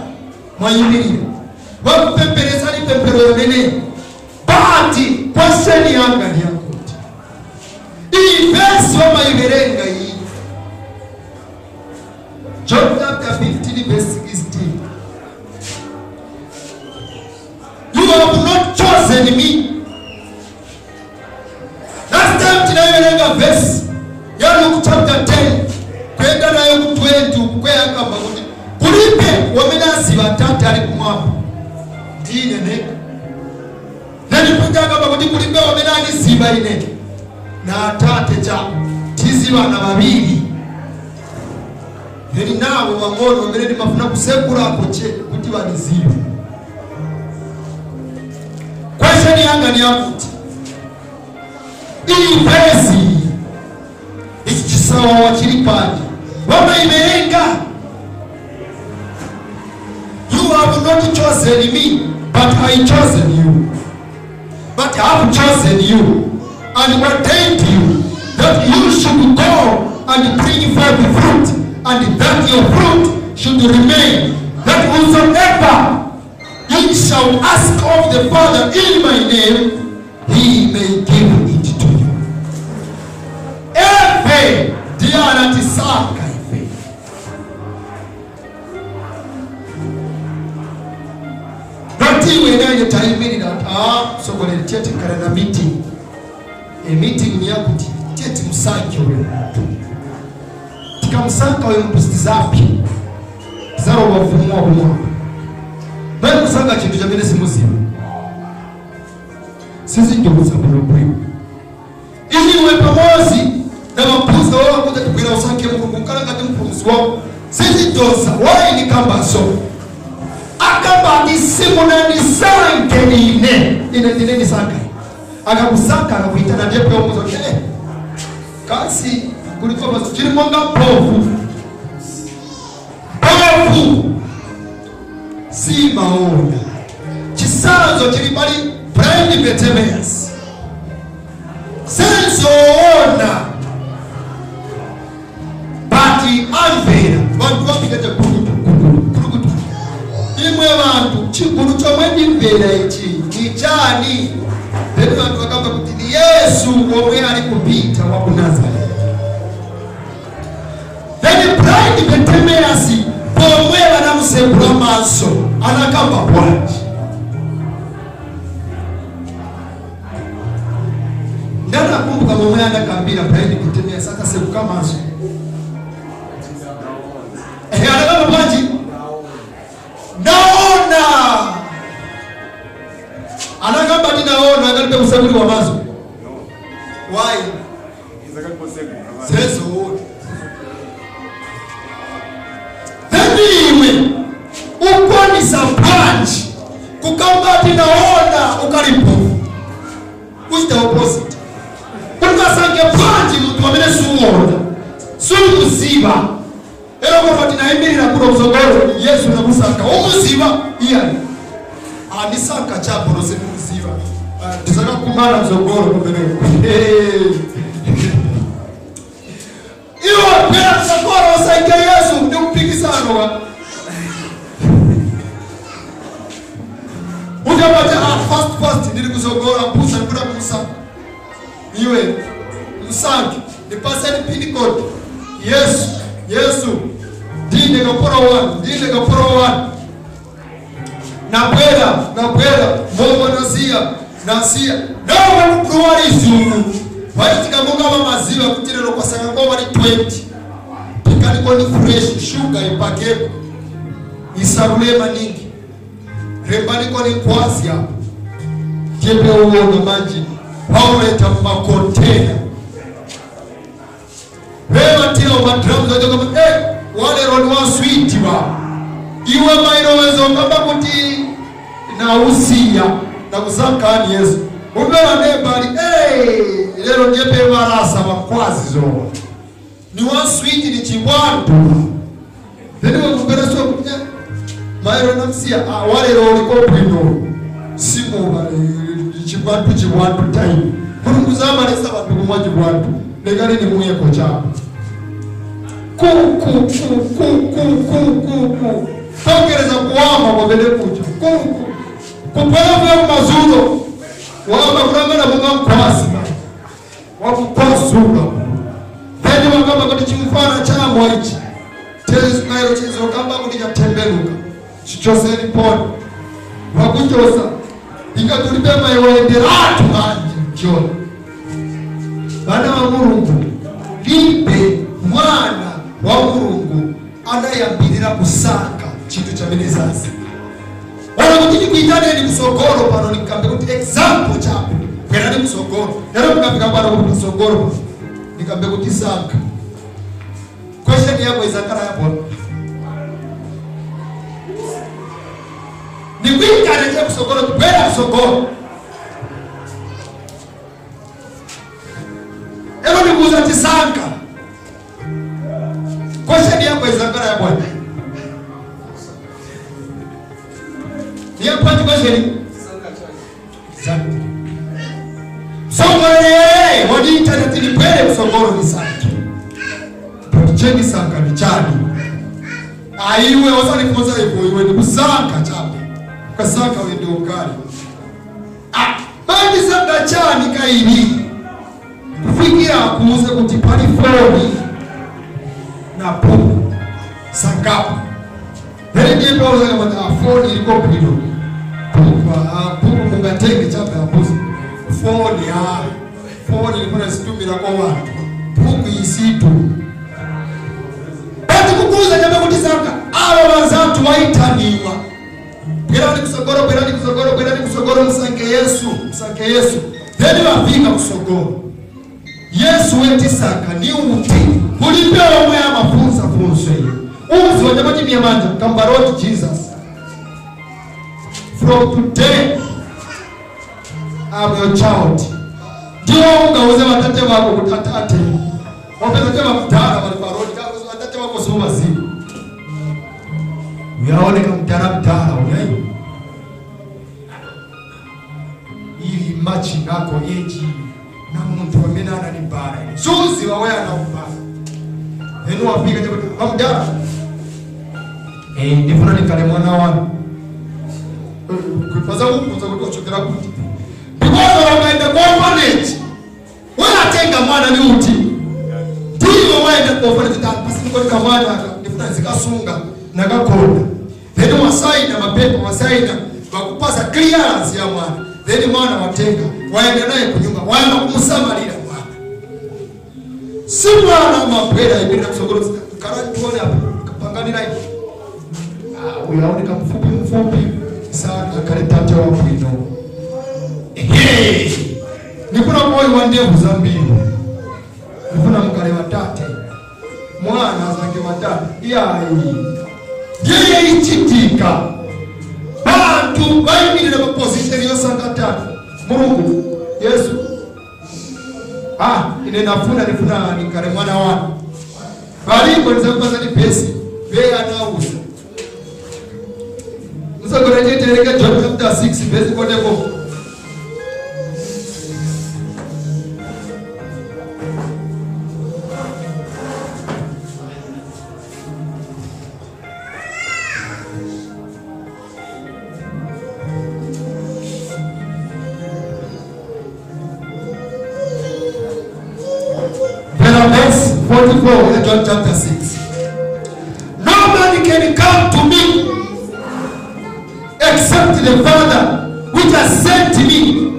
Mwayimirira. Bakupemperesa ni pempero yonene. But question yanga ni yakuti. Iyi verse wamaiverenga iyi. John chapter 15 verse 16. You have not chosen me. Last time tinaiverenga verse ya Luke chapter 10 kwenda nayo ku 20 kweyakamba kuti kulipe wamene aziba tate ali kumwamba ndine neka. Then kwenda kuti kulipe wamene aniziba ine na tate cha tiziba na babiri. Then nabo bang'ono wamene ndimafuna kusekulako che kuti banizibe. Question yanga ni yakuti iyi verse ichi chisawawa chili panje wamaiverenga. You have not chosen me, but I chosen you. But I have chosen you and ordained you that you should go and bring forth fruit, and that your fruit should remain, that whosoever ye shall ask of the Father in my name, he may give it to you. Efe ndiye anatisaka ife. Natiwe naye taimirira sogolere tiye tikale na meeting. A meeting ni yakuti tiye timsanke uyo muntu. Tikamusanka uyo muntu sitizapi. Tizaro wavumwa kumwamba. Bali kusanga chintu chamene simuziba. Sisi ndio kusa bwino. Ili uwe pamozi na mapuza wao kuja kubwira usanke Mulungu kala ngati mpulumutsi wao. Sisi dosa wao ni kamba so. Akamba ati simunanisanke ine. Ine ndine nisanke. Akakusaka akakuita na ndiye pia umuzo kasi kuliko baso chiri mwanga mpofu. Mpofu. Si maona. Chisanzo chiri pali Blind Bartimaeus. Senzoona. But amvera vantu vapita chakurukutu kurukutu. Imwe vantu chiguru chomwe ndimvera ichi ni chani. Then vantu vakamba kuti ni Yesu omwe ali kupita wa ku Nazareti. Then blind Bartimaeus pomwe vanamusegura maso anakamba bwanji. Ndanakumbuka momwe anakambira blind Bartimaeus atasekuka maso. Anakamba bwanji? Naona. Anakamba ti naona akalibe kusekuliwa maso. Why? Zezoona. Then iwe ukwanisa bwanji kukamba ti naona ukali mpofu? Which the opposite. Ukasange bwanji muntu amene suona, sumuziba? Ero kufa tinayimirira kuno msogolo, Yesu namusaka, umuziba iyani andisaka chapo nosimuziba, tisakakumana msogolo kumeneko. Iwe bwera msogolo usaike Yesu ndi mpikisano wa utapata. Ah, fast fast, ndiri kuzogola mpusa ndikuda kumusaka iwe msange ndipaseni pin code. Yesu, Yesu, ndine kaporo 1, ndine kaporo 1. Nabwera, nabwera momo, nasiya, nasiya nawe mkuluwali izungu vachitika monga vamaziva kuti lero kwasanga ngova ni 20 pikaliko ni fresh sugar ipakeko isarule maningi rembaniko ni kwazi apo tyepe uona manje vauleta mumakontena vevatira madrums vachoka walero ni waswiti va iwe mairowezo kamba kuti nausiya nakusankani Yesu umera nebali lero ndyepe varasa vakwazi zowa ni waswiti ni chibwantu. Then wakupereswa kuti mairo namsiya. Ah, walero uliko bwino simuva chibwantu chibwantu time Mulungu zamalesa vantu kumwa chibwantu lekali nimuyeko chapo ku ku ku ku ku ku ku ku kongereza kuwama kwamene kucha ku ku kupwela kumazulo wama kulangana munga mkwasi wakukwasuka. Then wakamba kuti chimfana chamwa ichi mairo chizokamba kuti chatembenuka chichoseni poni wakuchosa ikatulipe maiwenderatu manje joni. Vana va Mulungu, libe mwana wa Mulungu anayambirira kusaka chinthu chamene zazi ona kuti ndikuitaneni kusogolo pano nikambe kuti example chapo bwerani kusogolo lero mukafika pano kuti kusogolo nikambe kuti saka question yako izakala yapo nikuitane che kusogolo bwera kusogolo ero nikuuza tisanka question yako izakala yapo yapo question. Exactly. Songolele wadiita tilipwele kusogolo nisanke but chenisanga ni chani aiwe wasalifunza hivyo iwe ni kusanga chape ukasanga wende ukali. Ah, bandisanga chani kaili kufikira kuuze kuti pali foni na pupu sangapo. Then ndiye Paulo akati ah, foni iliko bwino pupu, ah, pupu mungatenge chape apuzi foni, ah, foni ilikuwa situmira kwa watu pupu isitu ati kukuza chape kuti sanga avo vanzatu vaitaniwa bwerani kusogolo bwerani kusogolo bwerani kusogolo musanke Yesu, musanke Yesu. Then vafika kusogolo Yesu wetisaka ni uti kulipe omwe amafunsa funso iyo uzi wachapati miyamanja kamba Lord Jesus, from today I'm your child. Ndiwo ungauze vatate vako kuti atate wapeza che vakudhara vari parodi atate vako siuvazivi uyaoneka mudhara mudhara uyai ili machinako yechi na muntu amene ananibara ine suziva we anakubara. Then wafika chekuti vamudhara ndifuna ndikale mwana wanu kupaza kukunza kuti wachokera kuti because wakaenda ku orphanage wenatenga mwana ni uti ndiwo waenda ku orphanage pasinikolika mwana aka ndifuna zikasunga nakakonda. Then wasaina mapepa wasaina vakupasa clearance ya mwana. Then mwana watenga Wayenda naye kunyumba, wayamba kumusamalira mwana. Si mwana umabwera imirira kusogolo, "Kala tuone apa, kapanganira ipo. Ah, uyu aoneka mfupi mfupi sana, akhale tate wabwino. Ehe, ndifuna moyo wa ndevu zambiri, ndifuna mukale watate." Mwana azange watate iyayi. Yeye ichitika, bantu bayimirira pa position yosanga tate. Mulungu, Yesu, ah, ine nafuna, nifuna nikale mwana wanu. Baliko nizakupasa ni pesi veye anauza musagora chetereka. John chapter 6 verse 44. Verse 44 ya John chapter 6: "No man can come to me except the Father which has sent me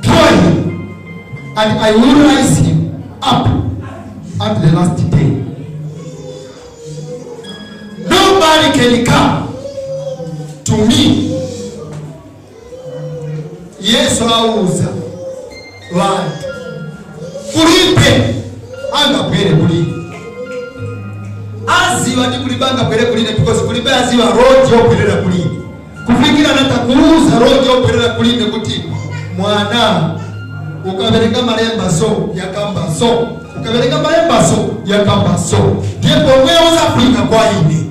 draw him, and I will raise him up at the last day." Nobody can come to me. Yesu auza vantu, kulibe angabwere kuline. Aziva ndi kulibe angabwere kuline because kulibe aziva road yobwerera kuline. Kufikira natakuuza road yobwerera kuline kuti mwana, ukaverenga malemba so yakamba so, ukaverenga malemba so yakamba so, ndiye pomwe uzafika kwa ine.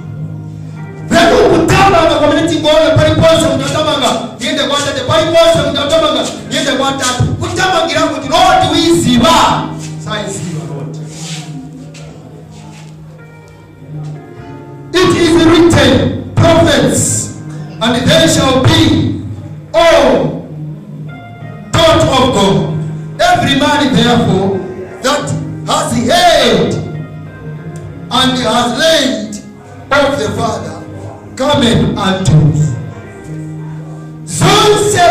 Then ukutamanga kwamene tingone paliponse mutatamanga niende kwa tate, paliponse mutatamanga niende kwa tate, kutamangira kuti road wiziva saiziva road. "It is written, prophets, and they shall be all taught of God. Every man therefore that has heard and has learned of the Father cometh unto me." Zonse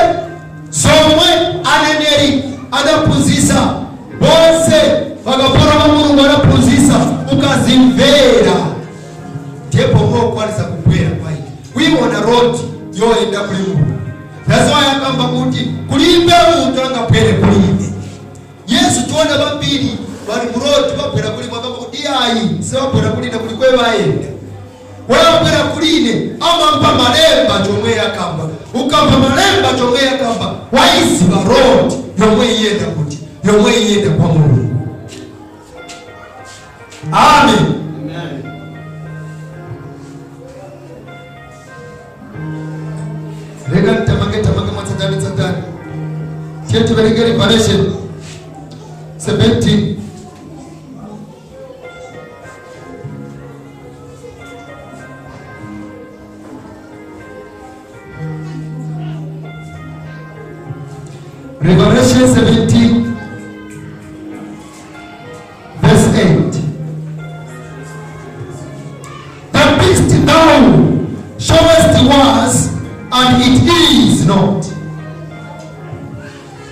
zomwe aneneri adaphunzitsa, bonse vakapora va Mulungu adaphunzitsa, ukazimvera ndipo mokwanisa kubwera kwa ine, kuiona road yoenda kuli Mulungu. That's why akamba kuti kulibe munthu angabwere kuli ine. Yesu tiona vambiri vari mu road vabwera kuli, mwakamba kuti iyayi, sivabwera kuli ine, kuli kwe vaenda. Wayabwera kuli ine amampa malemba chomwe yakamba. Ukampa malemba chomwe yakamba, waiziva road yomwe iyenda kuti yomwe iyenda kwa Mulungu. Amen. Amen. Rega nitamange tamange mwatsatani tsatani. Tiye tiverenge Revelation 17. Revelation 17 verse 8: "The beast thou showest was, and it is not,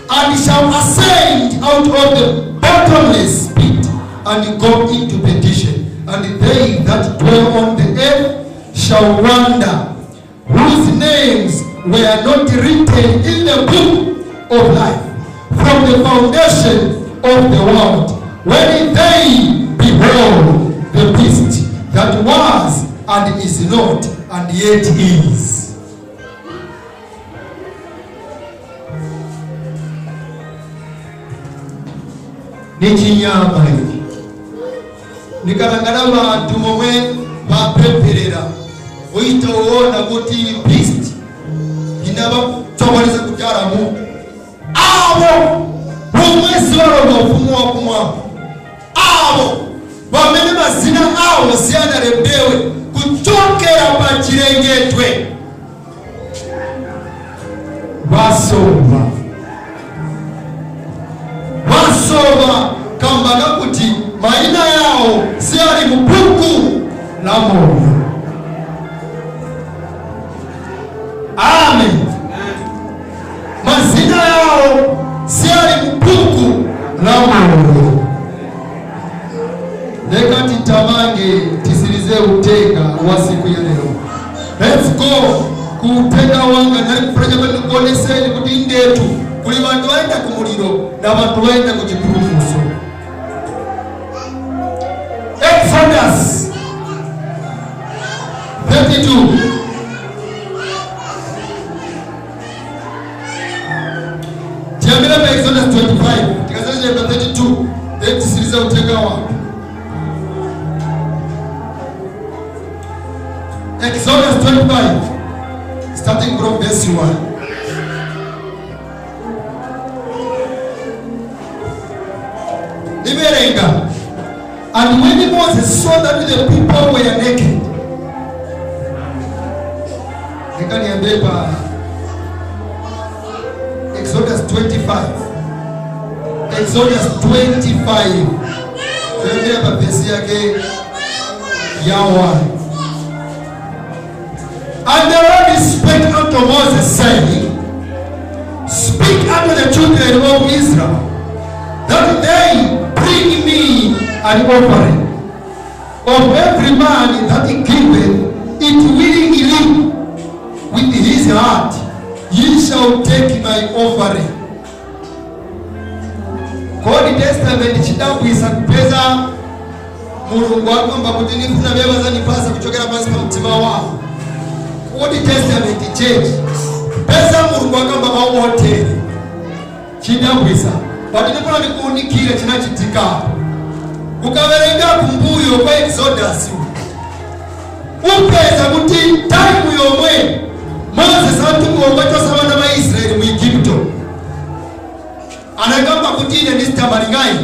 and shall ascend out of the bottomless pit and go into perdition. And they that dwell on the earth shall wonder, whose names were not written in the book of life from the foundation of the world, when they behold the beast that was and is not and yet is." Ni chinyama ichi. Nikalangana vantu momwe vapemperera, uitoona kuti beast inavatokonesa kutaramu avo pomwe sivalonga ufumu wakumwamba, avo vamene mazina awo siyanalembewe kuchokera pa chilengedwe. Vasova, vasova kamba kakuti mayina yawo siyali mu buku la moyo. Amen. Mazina yawo Wa siku ya lero, let's go ku utenga wanga. Nali kufuranya kuti ndikuoneseni kuti indetu kuli vantu vaenda kumuliro na vantu vaenda ku chipulumutso. Exodus 32. Tiyambira pa Exodus 25, tikasacheza pa 32, then tisiriza utenga wako. Exodus 25, starting from verse 1. Niverenga. And when Moses saw that the people were naked. Nika niambie pa Exodus 25. Exodus 25. Tuambie pa verse yake ya 1. And the Lord spake unto Moses, saying, "Speak unto the children of Israel, that they bring me an offering of every man that giveth it willingly with his heart, ye shall take my offering." Old Testament chidabwisa kupeza Mulungu akamba kuti nifuna vyeva zanipasa kuchokera pansi pa mtima wawo. Old Testament Church, pesa Mulungu akamba mawu otere, chidabwisa. But ndifuna ndikuunikire chinachitika. Ukaverenga kumbuyo kwa Exodus, upeza kuti time yomwe Moses atumiwa kuwachosa vana va Israeli mu Igupto, anakamba kuti, "Ine ndisitamalingayi,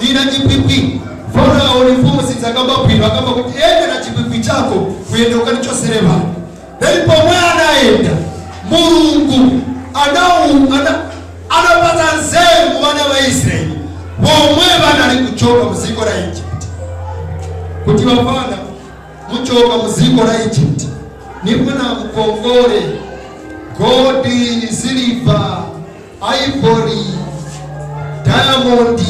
nina chipwipwi." Farao ni mfumu, sidzakamba bwino, akamba kuti, "Ende na chipwipwi chako, kuyenda ukanichosere vanhu." Then pomwe anayenda, Mulungu anapata nzeru mu vana va Israeli pomwe vanali kuchoka mu dziko la Egypt, kuti, "Vafana, muchoka mu dziko la Egypt, nifuna mukongole gold, silver, ivory, diamond.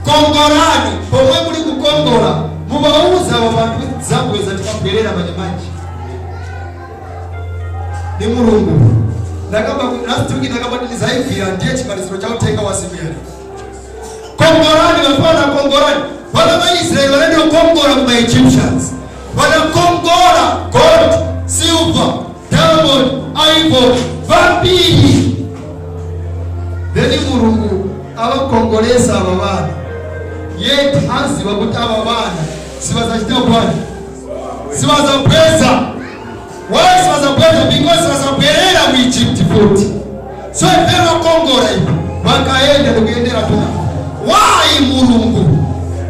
Kongolani. Pomwe muli kukongola, mubauza abo bantu zabweza, tikabwerera manyamanje." Ni Mulungu. Ndakamba last week, ndakamba kuti ndizaibvira, ndiye chimaliziro cha utenga wa siku yalero. Kongolani, vafana, kongolani. Vana va Israeli vanaenda kukongola kuma Egyptians, vanakongola gold, silver, diamond, ivory vambiri. Then Mulungu avakongolesa ava vana, yet aziva kuti ava vana sivazachita bwana, sivazabweza. Why sivazabweza? Because sivazabwerera mu Egypt futi. So ife vakongola ivo, vakaenda ndikuyendera tuna. Why Mulungu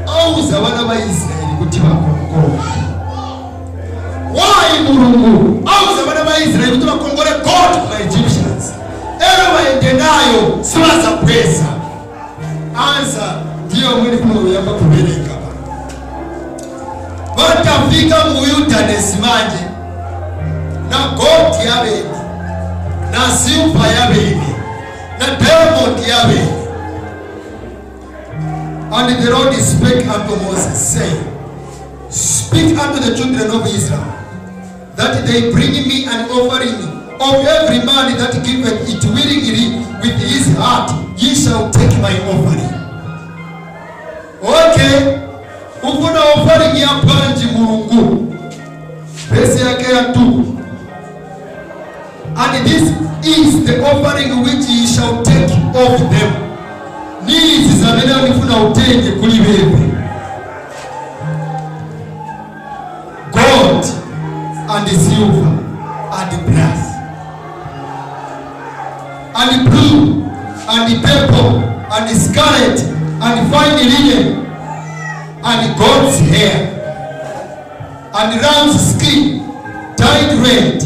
auza vana va Israeli kuti vakongole? Why Mulungu auza vana va Israeli kuti vakongole gold kuma Egyptians, ero vaende nayo, sivazabweza? Answer ndiyo mwini kunoyamba kuverenga pa vatafika mu wilderness manje na gold yavene, na silver yavene, na diamond yavene. And the Lord spake unto Moses, saying, "Speak unto the children of Israel, that they bring me an offering of every man that giveth it willingly with his heart, ye shall take my offering." Okay, ufuna offering ya bwanji Mulungu? Verse yake ya 2. And this is the offering which ye shall take of them. Nizi zamene ndifuna utenge kuli bebe: gold and silver and brass and blue and purple and scarlet and fine linen and goat's hair and ram's skin dyed red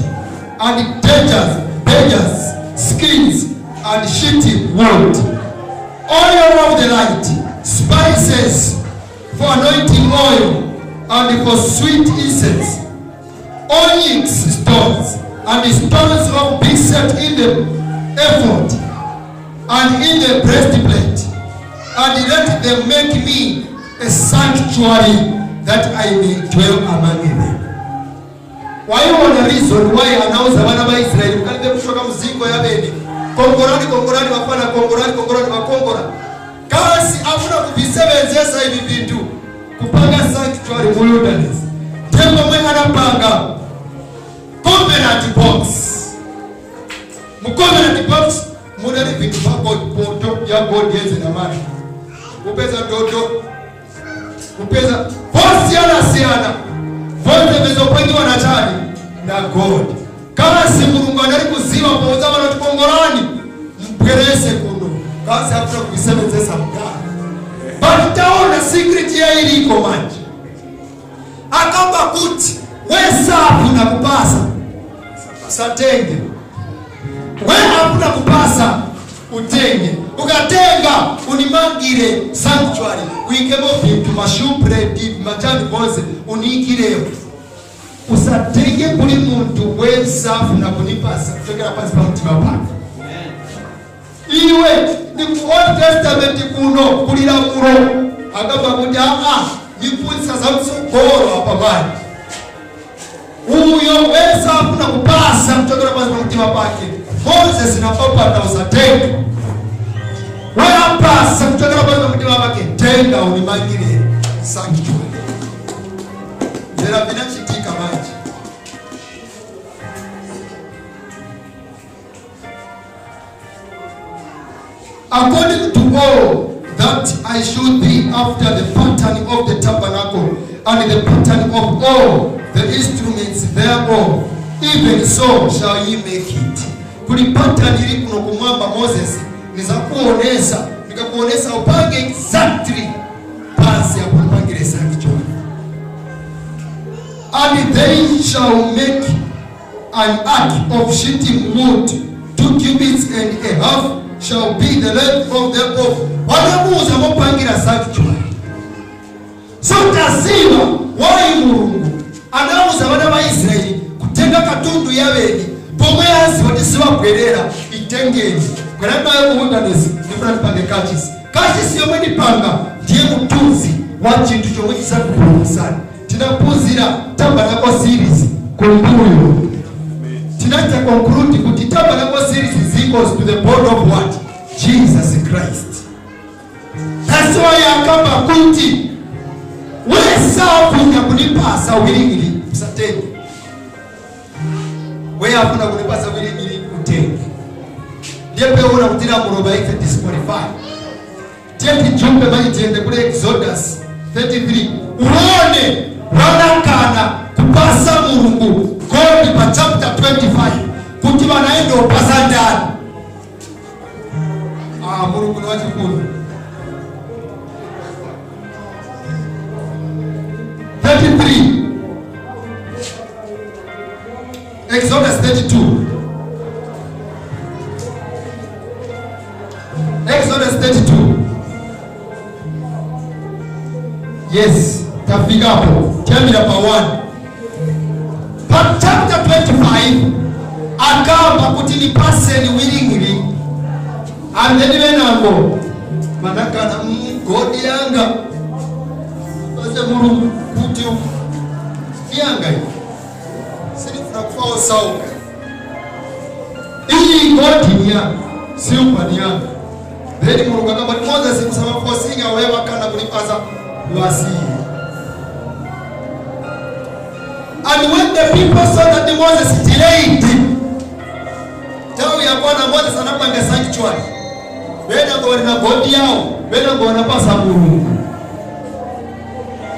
and badgers skins and shittim wood, oil of the light, spices for anointing oil and for sweet incense, onyx stones and the stones of beset in the ephod and in the breastplate, and let them make me a sanctuary, that I may dwell among them. Waiona reason why anauza vana va Israeli, mukalibe kushoka mziko yavene, kongorani, kongorani vafana, kongorani, kongorani, vakongora kasi afuna kuvisevenzesa ivi vintu kupanga sanctuary mu wilderness. Ndipo mwe anapanga covenant box. Mu covenant box munali vintu va gold, poto ya gold yenze na mani, kupeza ndodo, kupeza vosiyana-siyana, vonse vizopangiwa na chani? Na gold. Kasi Mulungu anali kuziva pouza vanoti, "Kongorani mbwerese kuno," kasi afuna kuvisevenzesa mudala. But taona secret ya iliko manje, akamba kuti wesafuna kupasa usatenge, we afuna kupasa utenge. Ukatenga unimangire sanctuary, uikemo vintu, ma shewbread, machani vonse uniikireyo. Usatenge kuli muntu wesafuna kunipasa kuchokera pansi pa mtima pake. Iwe ni ku Old Testament kuno kuli lamulo, akamba kuti aa, niphunzitsa za mtsogolo apa manje. Uyo wese afuna kupasa kuchokera pansi pa mtima pake, Moses napapata, usatenge. Weyapasa kuchokera pansi pa mtima pake, tenga unimangire sanctuary. Zera vinachitika manje. According to all that I showed thee after the pattern of the tabernacle and the pattern of all the instruments thereof, even so shall ye make it. Kuli pattern ili kuno kumwamba, Moses, nizakuonesa, nikakuonesa upange exactly pansi apo upangire sanctuary. And they shall make an ark of shittim wood, 2 cubits and a half shall be the length of thereof. Wanamuuza mopangira sanctuary. So taziva why Mulungu anauza vana va Israeli kutenga katundu yaveni pomwe aziva kuti siwabwerera. Itengeni, bwerani nayo ku wilderness, ndifuna ndipange kachisi. Kachisi yomwe ndipanga ndiye mutunzi wa chinthu chomwe chisakupulumsani. Tinaphunzira tabernacle series kumbuyo, tinaita conclude kuti tabernacle series is equals to the body of what? Jesus Christ. That's why akamba kuti wesafuna kunipasa willingly usatenge, weyafuna kunipasa willingly utenge. Ndiye peona kuti lamulo ife disqualify. Tiye tijumpe manje, tiyende kule Exodus 33, uone wanakana kupasa Mulungu gold pa chapter 25 kuti wanaenda upasa ndani. Ah, Mulungu ni wachifundo. 33, Exodus 32, Exodus 32. Yes, tafikapo, tiyambira pa 1 pa chapter 25. Akamba kuti nipaseni willingly, and then venango manakana, gold yanga pase Mulungu kuti iyanga iyi sinifuna kufa osauka, iyi gold ni yanga, silver ni yanga. Then Mulungu akamba kuti, "Moses, musamafosinga, wewakana kunipasa wasiye." And when the people saw that Moses delayed, tawi yakwana Moses anapanga sanctuary, venango walina gold yawo, venango wanapasa Mulungu.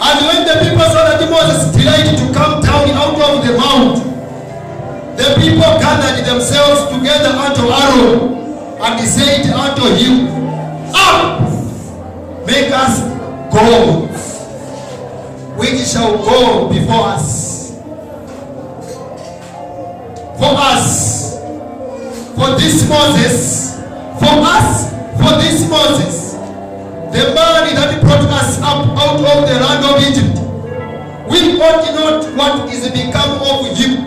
And when the people saw that Moses delayed to come down out of the mount, the people gathered themselves together unto Aaron and said unto him, "Up, make us gods, which shall go before us. For us, for this Moses, for us, for this Moses, the man that brought us up out of the land of Egypt, we ought not what is become of him."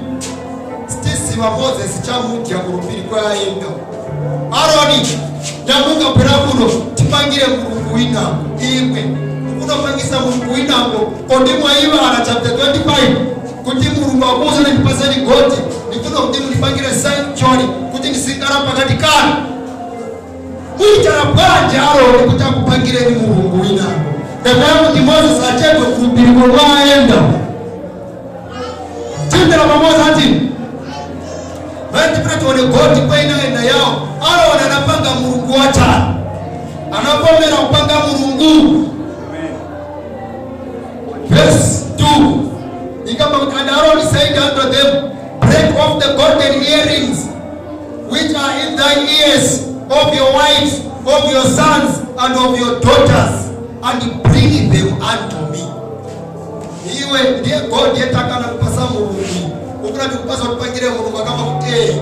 Sitisiva Moses chamudya kulupiri kwayenda. Aroni, nyamuka, bwera kuno tipangire mulungu winango. Imwe mukunopangisa mulungu winango, kodi mwayivala chapter 25? Kuti Mulungu akuuza, "Ndipaseni gold, ndifuna kuti mundipangire sanctuary kuti ndisikala pakati kanu." Muitana bwanji Aroni kuti akupangireni mulungu winango? Kapena kuti Moses achedwe kulupiri komwe ayenda. Tindera pamozi ati vatifuna tione gold kwainaenda yawo. Aroni anapanga mulungu wachani, anavomera kupanga mulungu. Verse 2 ikamba kuti, "And Aaron said unto them, 'Break off the golden earrings which are in thy ears of your wives, of your sons, and of your daughters, and bring them unto me.'" Iwe ndiye gold yetakana kupasa mulungu, ukuna tikupasa kupangire mulungu. Akamba kuti eh,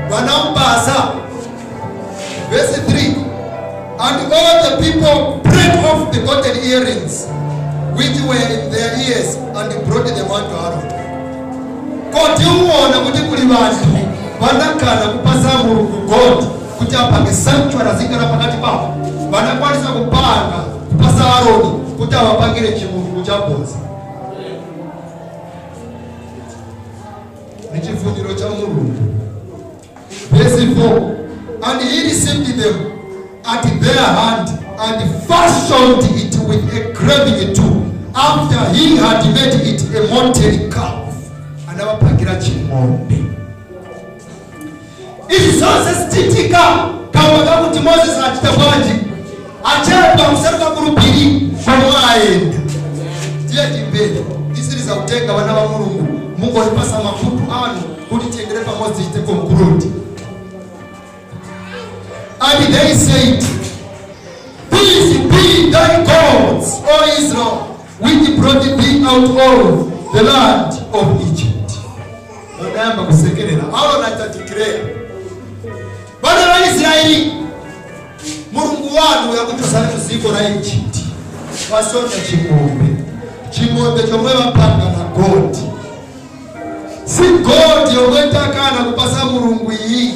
vanampasa. Verse 3, "And all the people break off the golden earrings which were in their ears and brought them unto Aaron." Koti uwona kuti kuli vanthu vanakana kupasa mulungu gold kuti apange sanctuary azikhala pakati pawo, vanakwanisa kupanga kupasa Aroni kuti awapangire chimulungu chaboza. Ni chifuniro cha Mulungu. Verse 4, "And he received them at their hand and fashioned it with a graving tool after he had made it a molten calf." Anavapangira ching'ombe. Izi zonse zichitika kamba kakuti Moses achita bwanji? Achedwa kuseruka kulupiri komwe ayenda. Tiye timbere tisiriza kutenga. Vana va Mulungu, mungondipasa makutu anu kuti tiyendere pamodzi, tichite conclude. "And they said, 'These be thy gods, O Israel, which brought thee out of the land of Egypt.'" Vanayamba kusekerera. Aroni achita declare, "Vana va Israeli, mulungu wanu yakuchosani muziko la Egypt." Vasonda ching'ombe, ching'ombe chomwe vapanga na gold. Si gold yomwe takana kupasa mulungu iyi,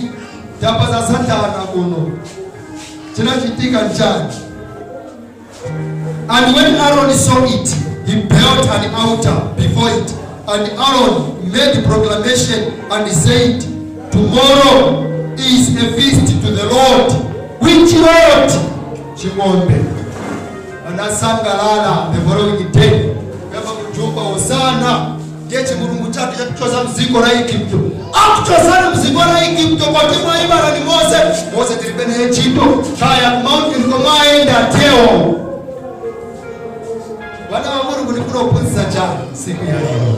tapasa satana kuno. Chinachitika nchani? "And when Aaron saw it, he built an altar before it. And Aaron made proclamation and said, 'Tomorrow is a feast to the Lord.'" Which Lord? Ching'ombe. Anasangalala the following day, kuyamba kujumba, "Hosana, ndiye chimulungu chatu chatichosa mziko la Igupto." Akuchosani mziko la Igupto kwati mwaibala ni Mose. Mose tilibe naye ntchito, kaya ku mountain komwe teo. Vana va Mulungu, ndikunophunzitsa chani siku ya lero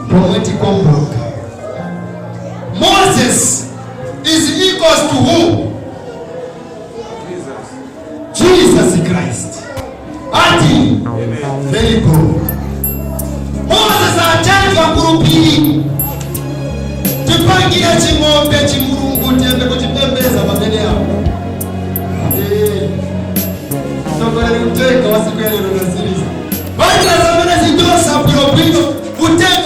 pomwe tikomboka? Moses is equals to who? Jesus. Jesus Christ. Ati very good. Moses achedwa kulupiri, tipangire ching'ombe, chimulungu, tiyambe kuchipembeza pamene apo. Tsogoleri, kutenga wasiku ya lero nasiriza vanjira zamene zindosa bwinobwino kutenga.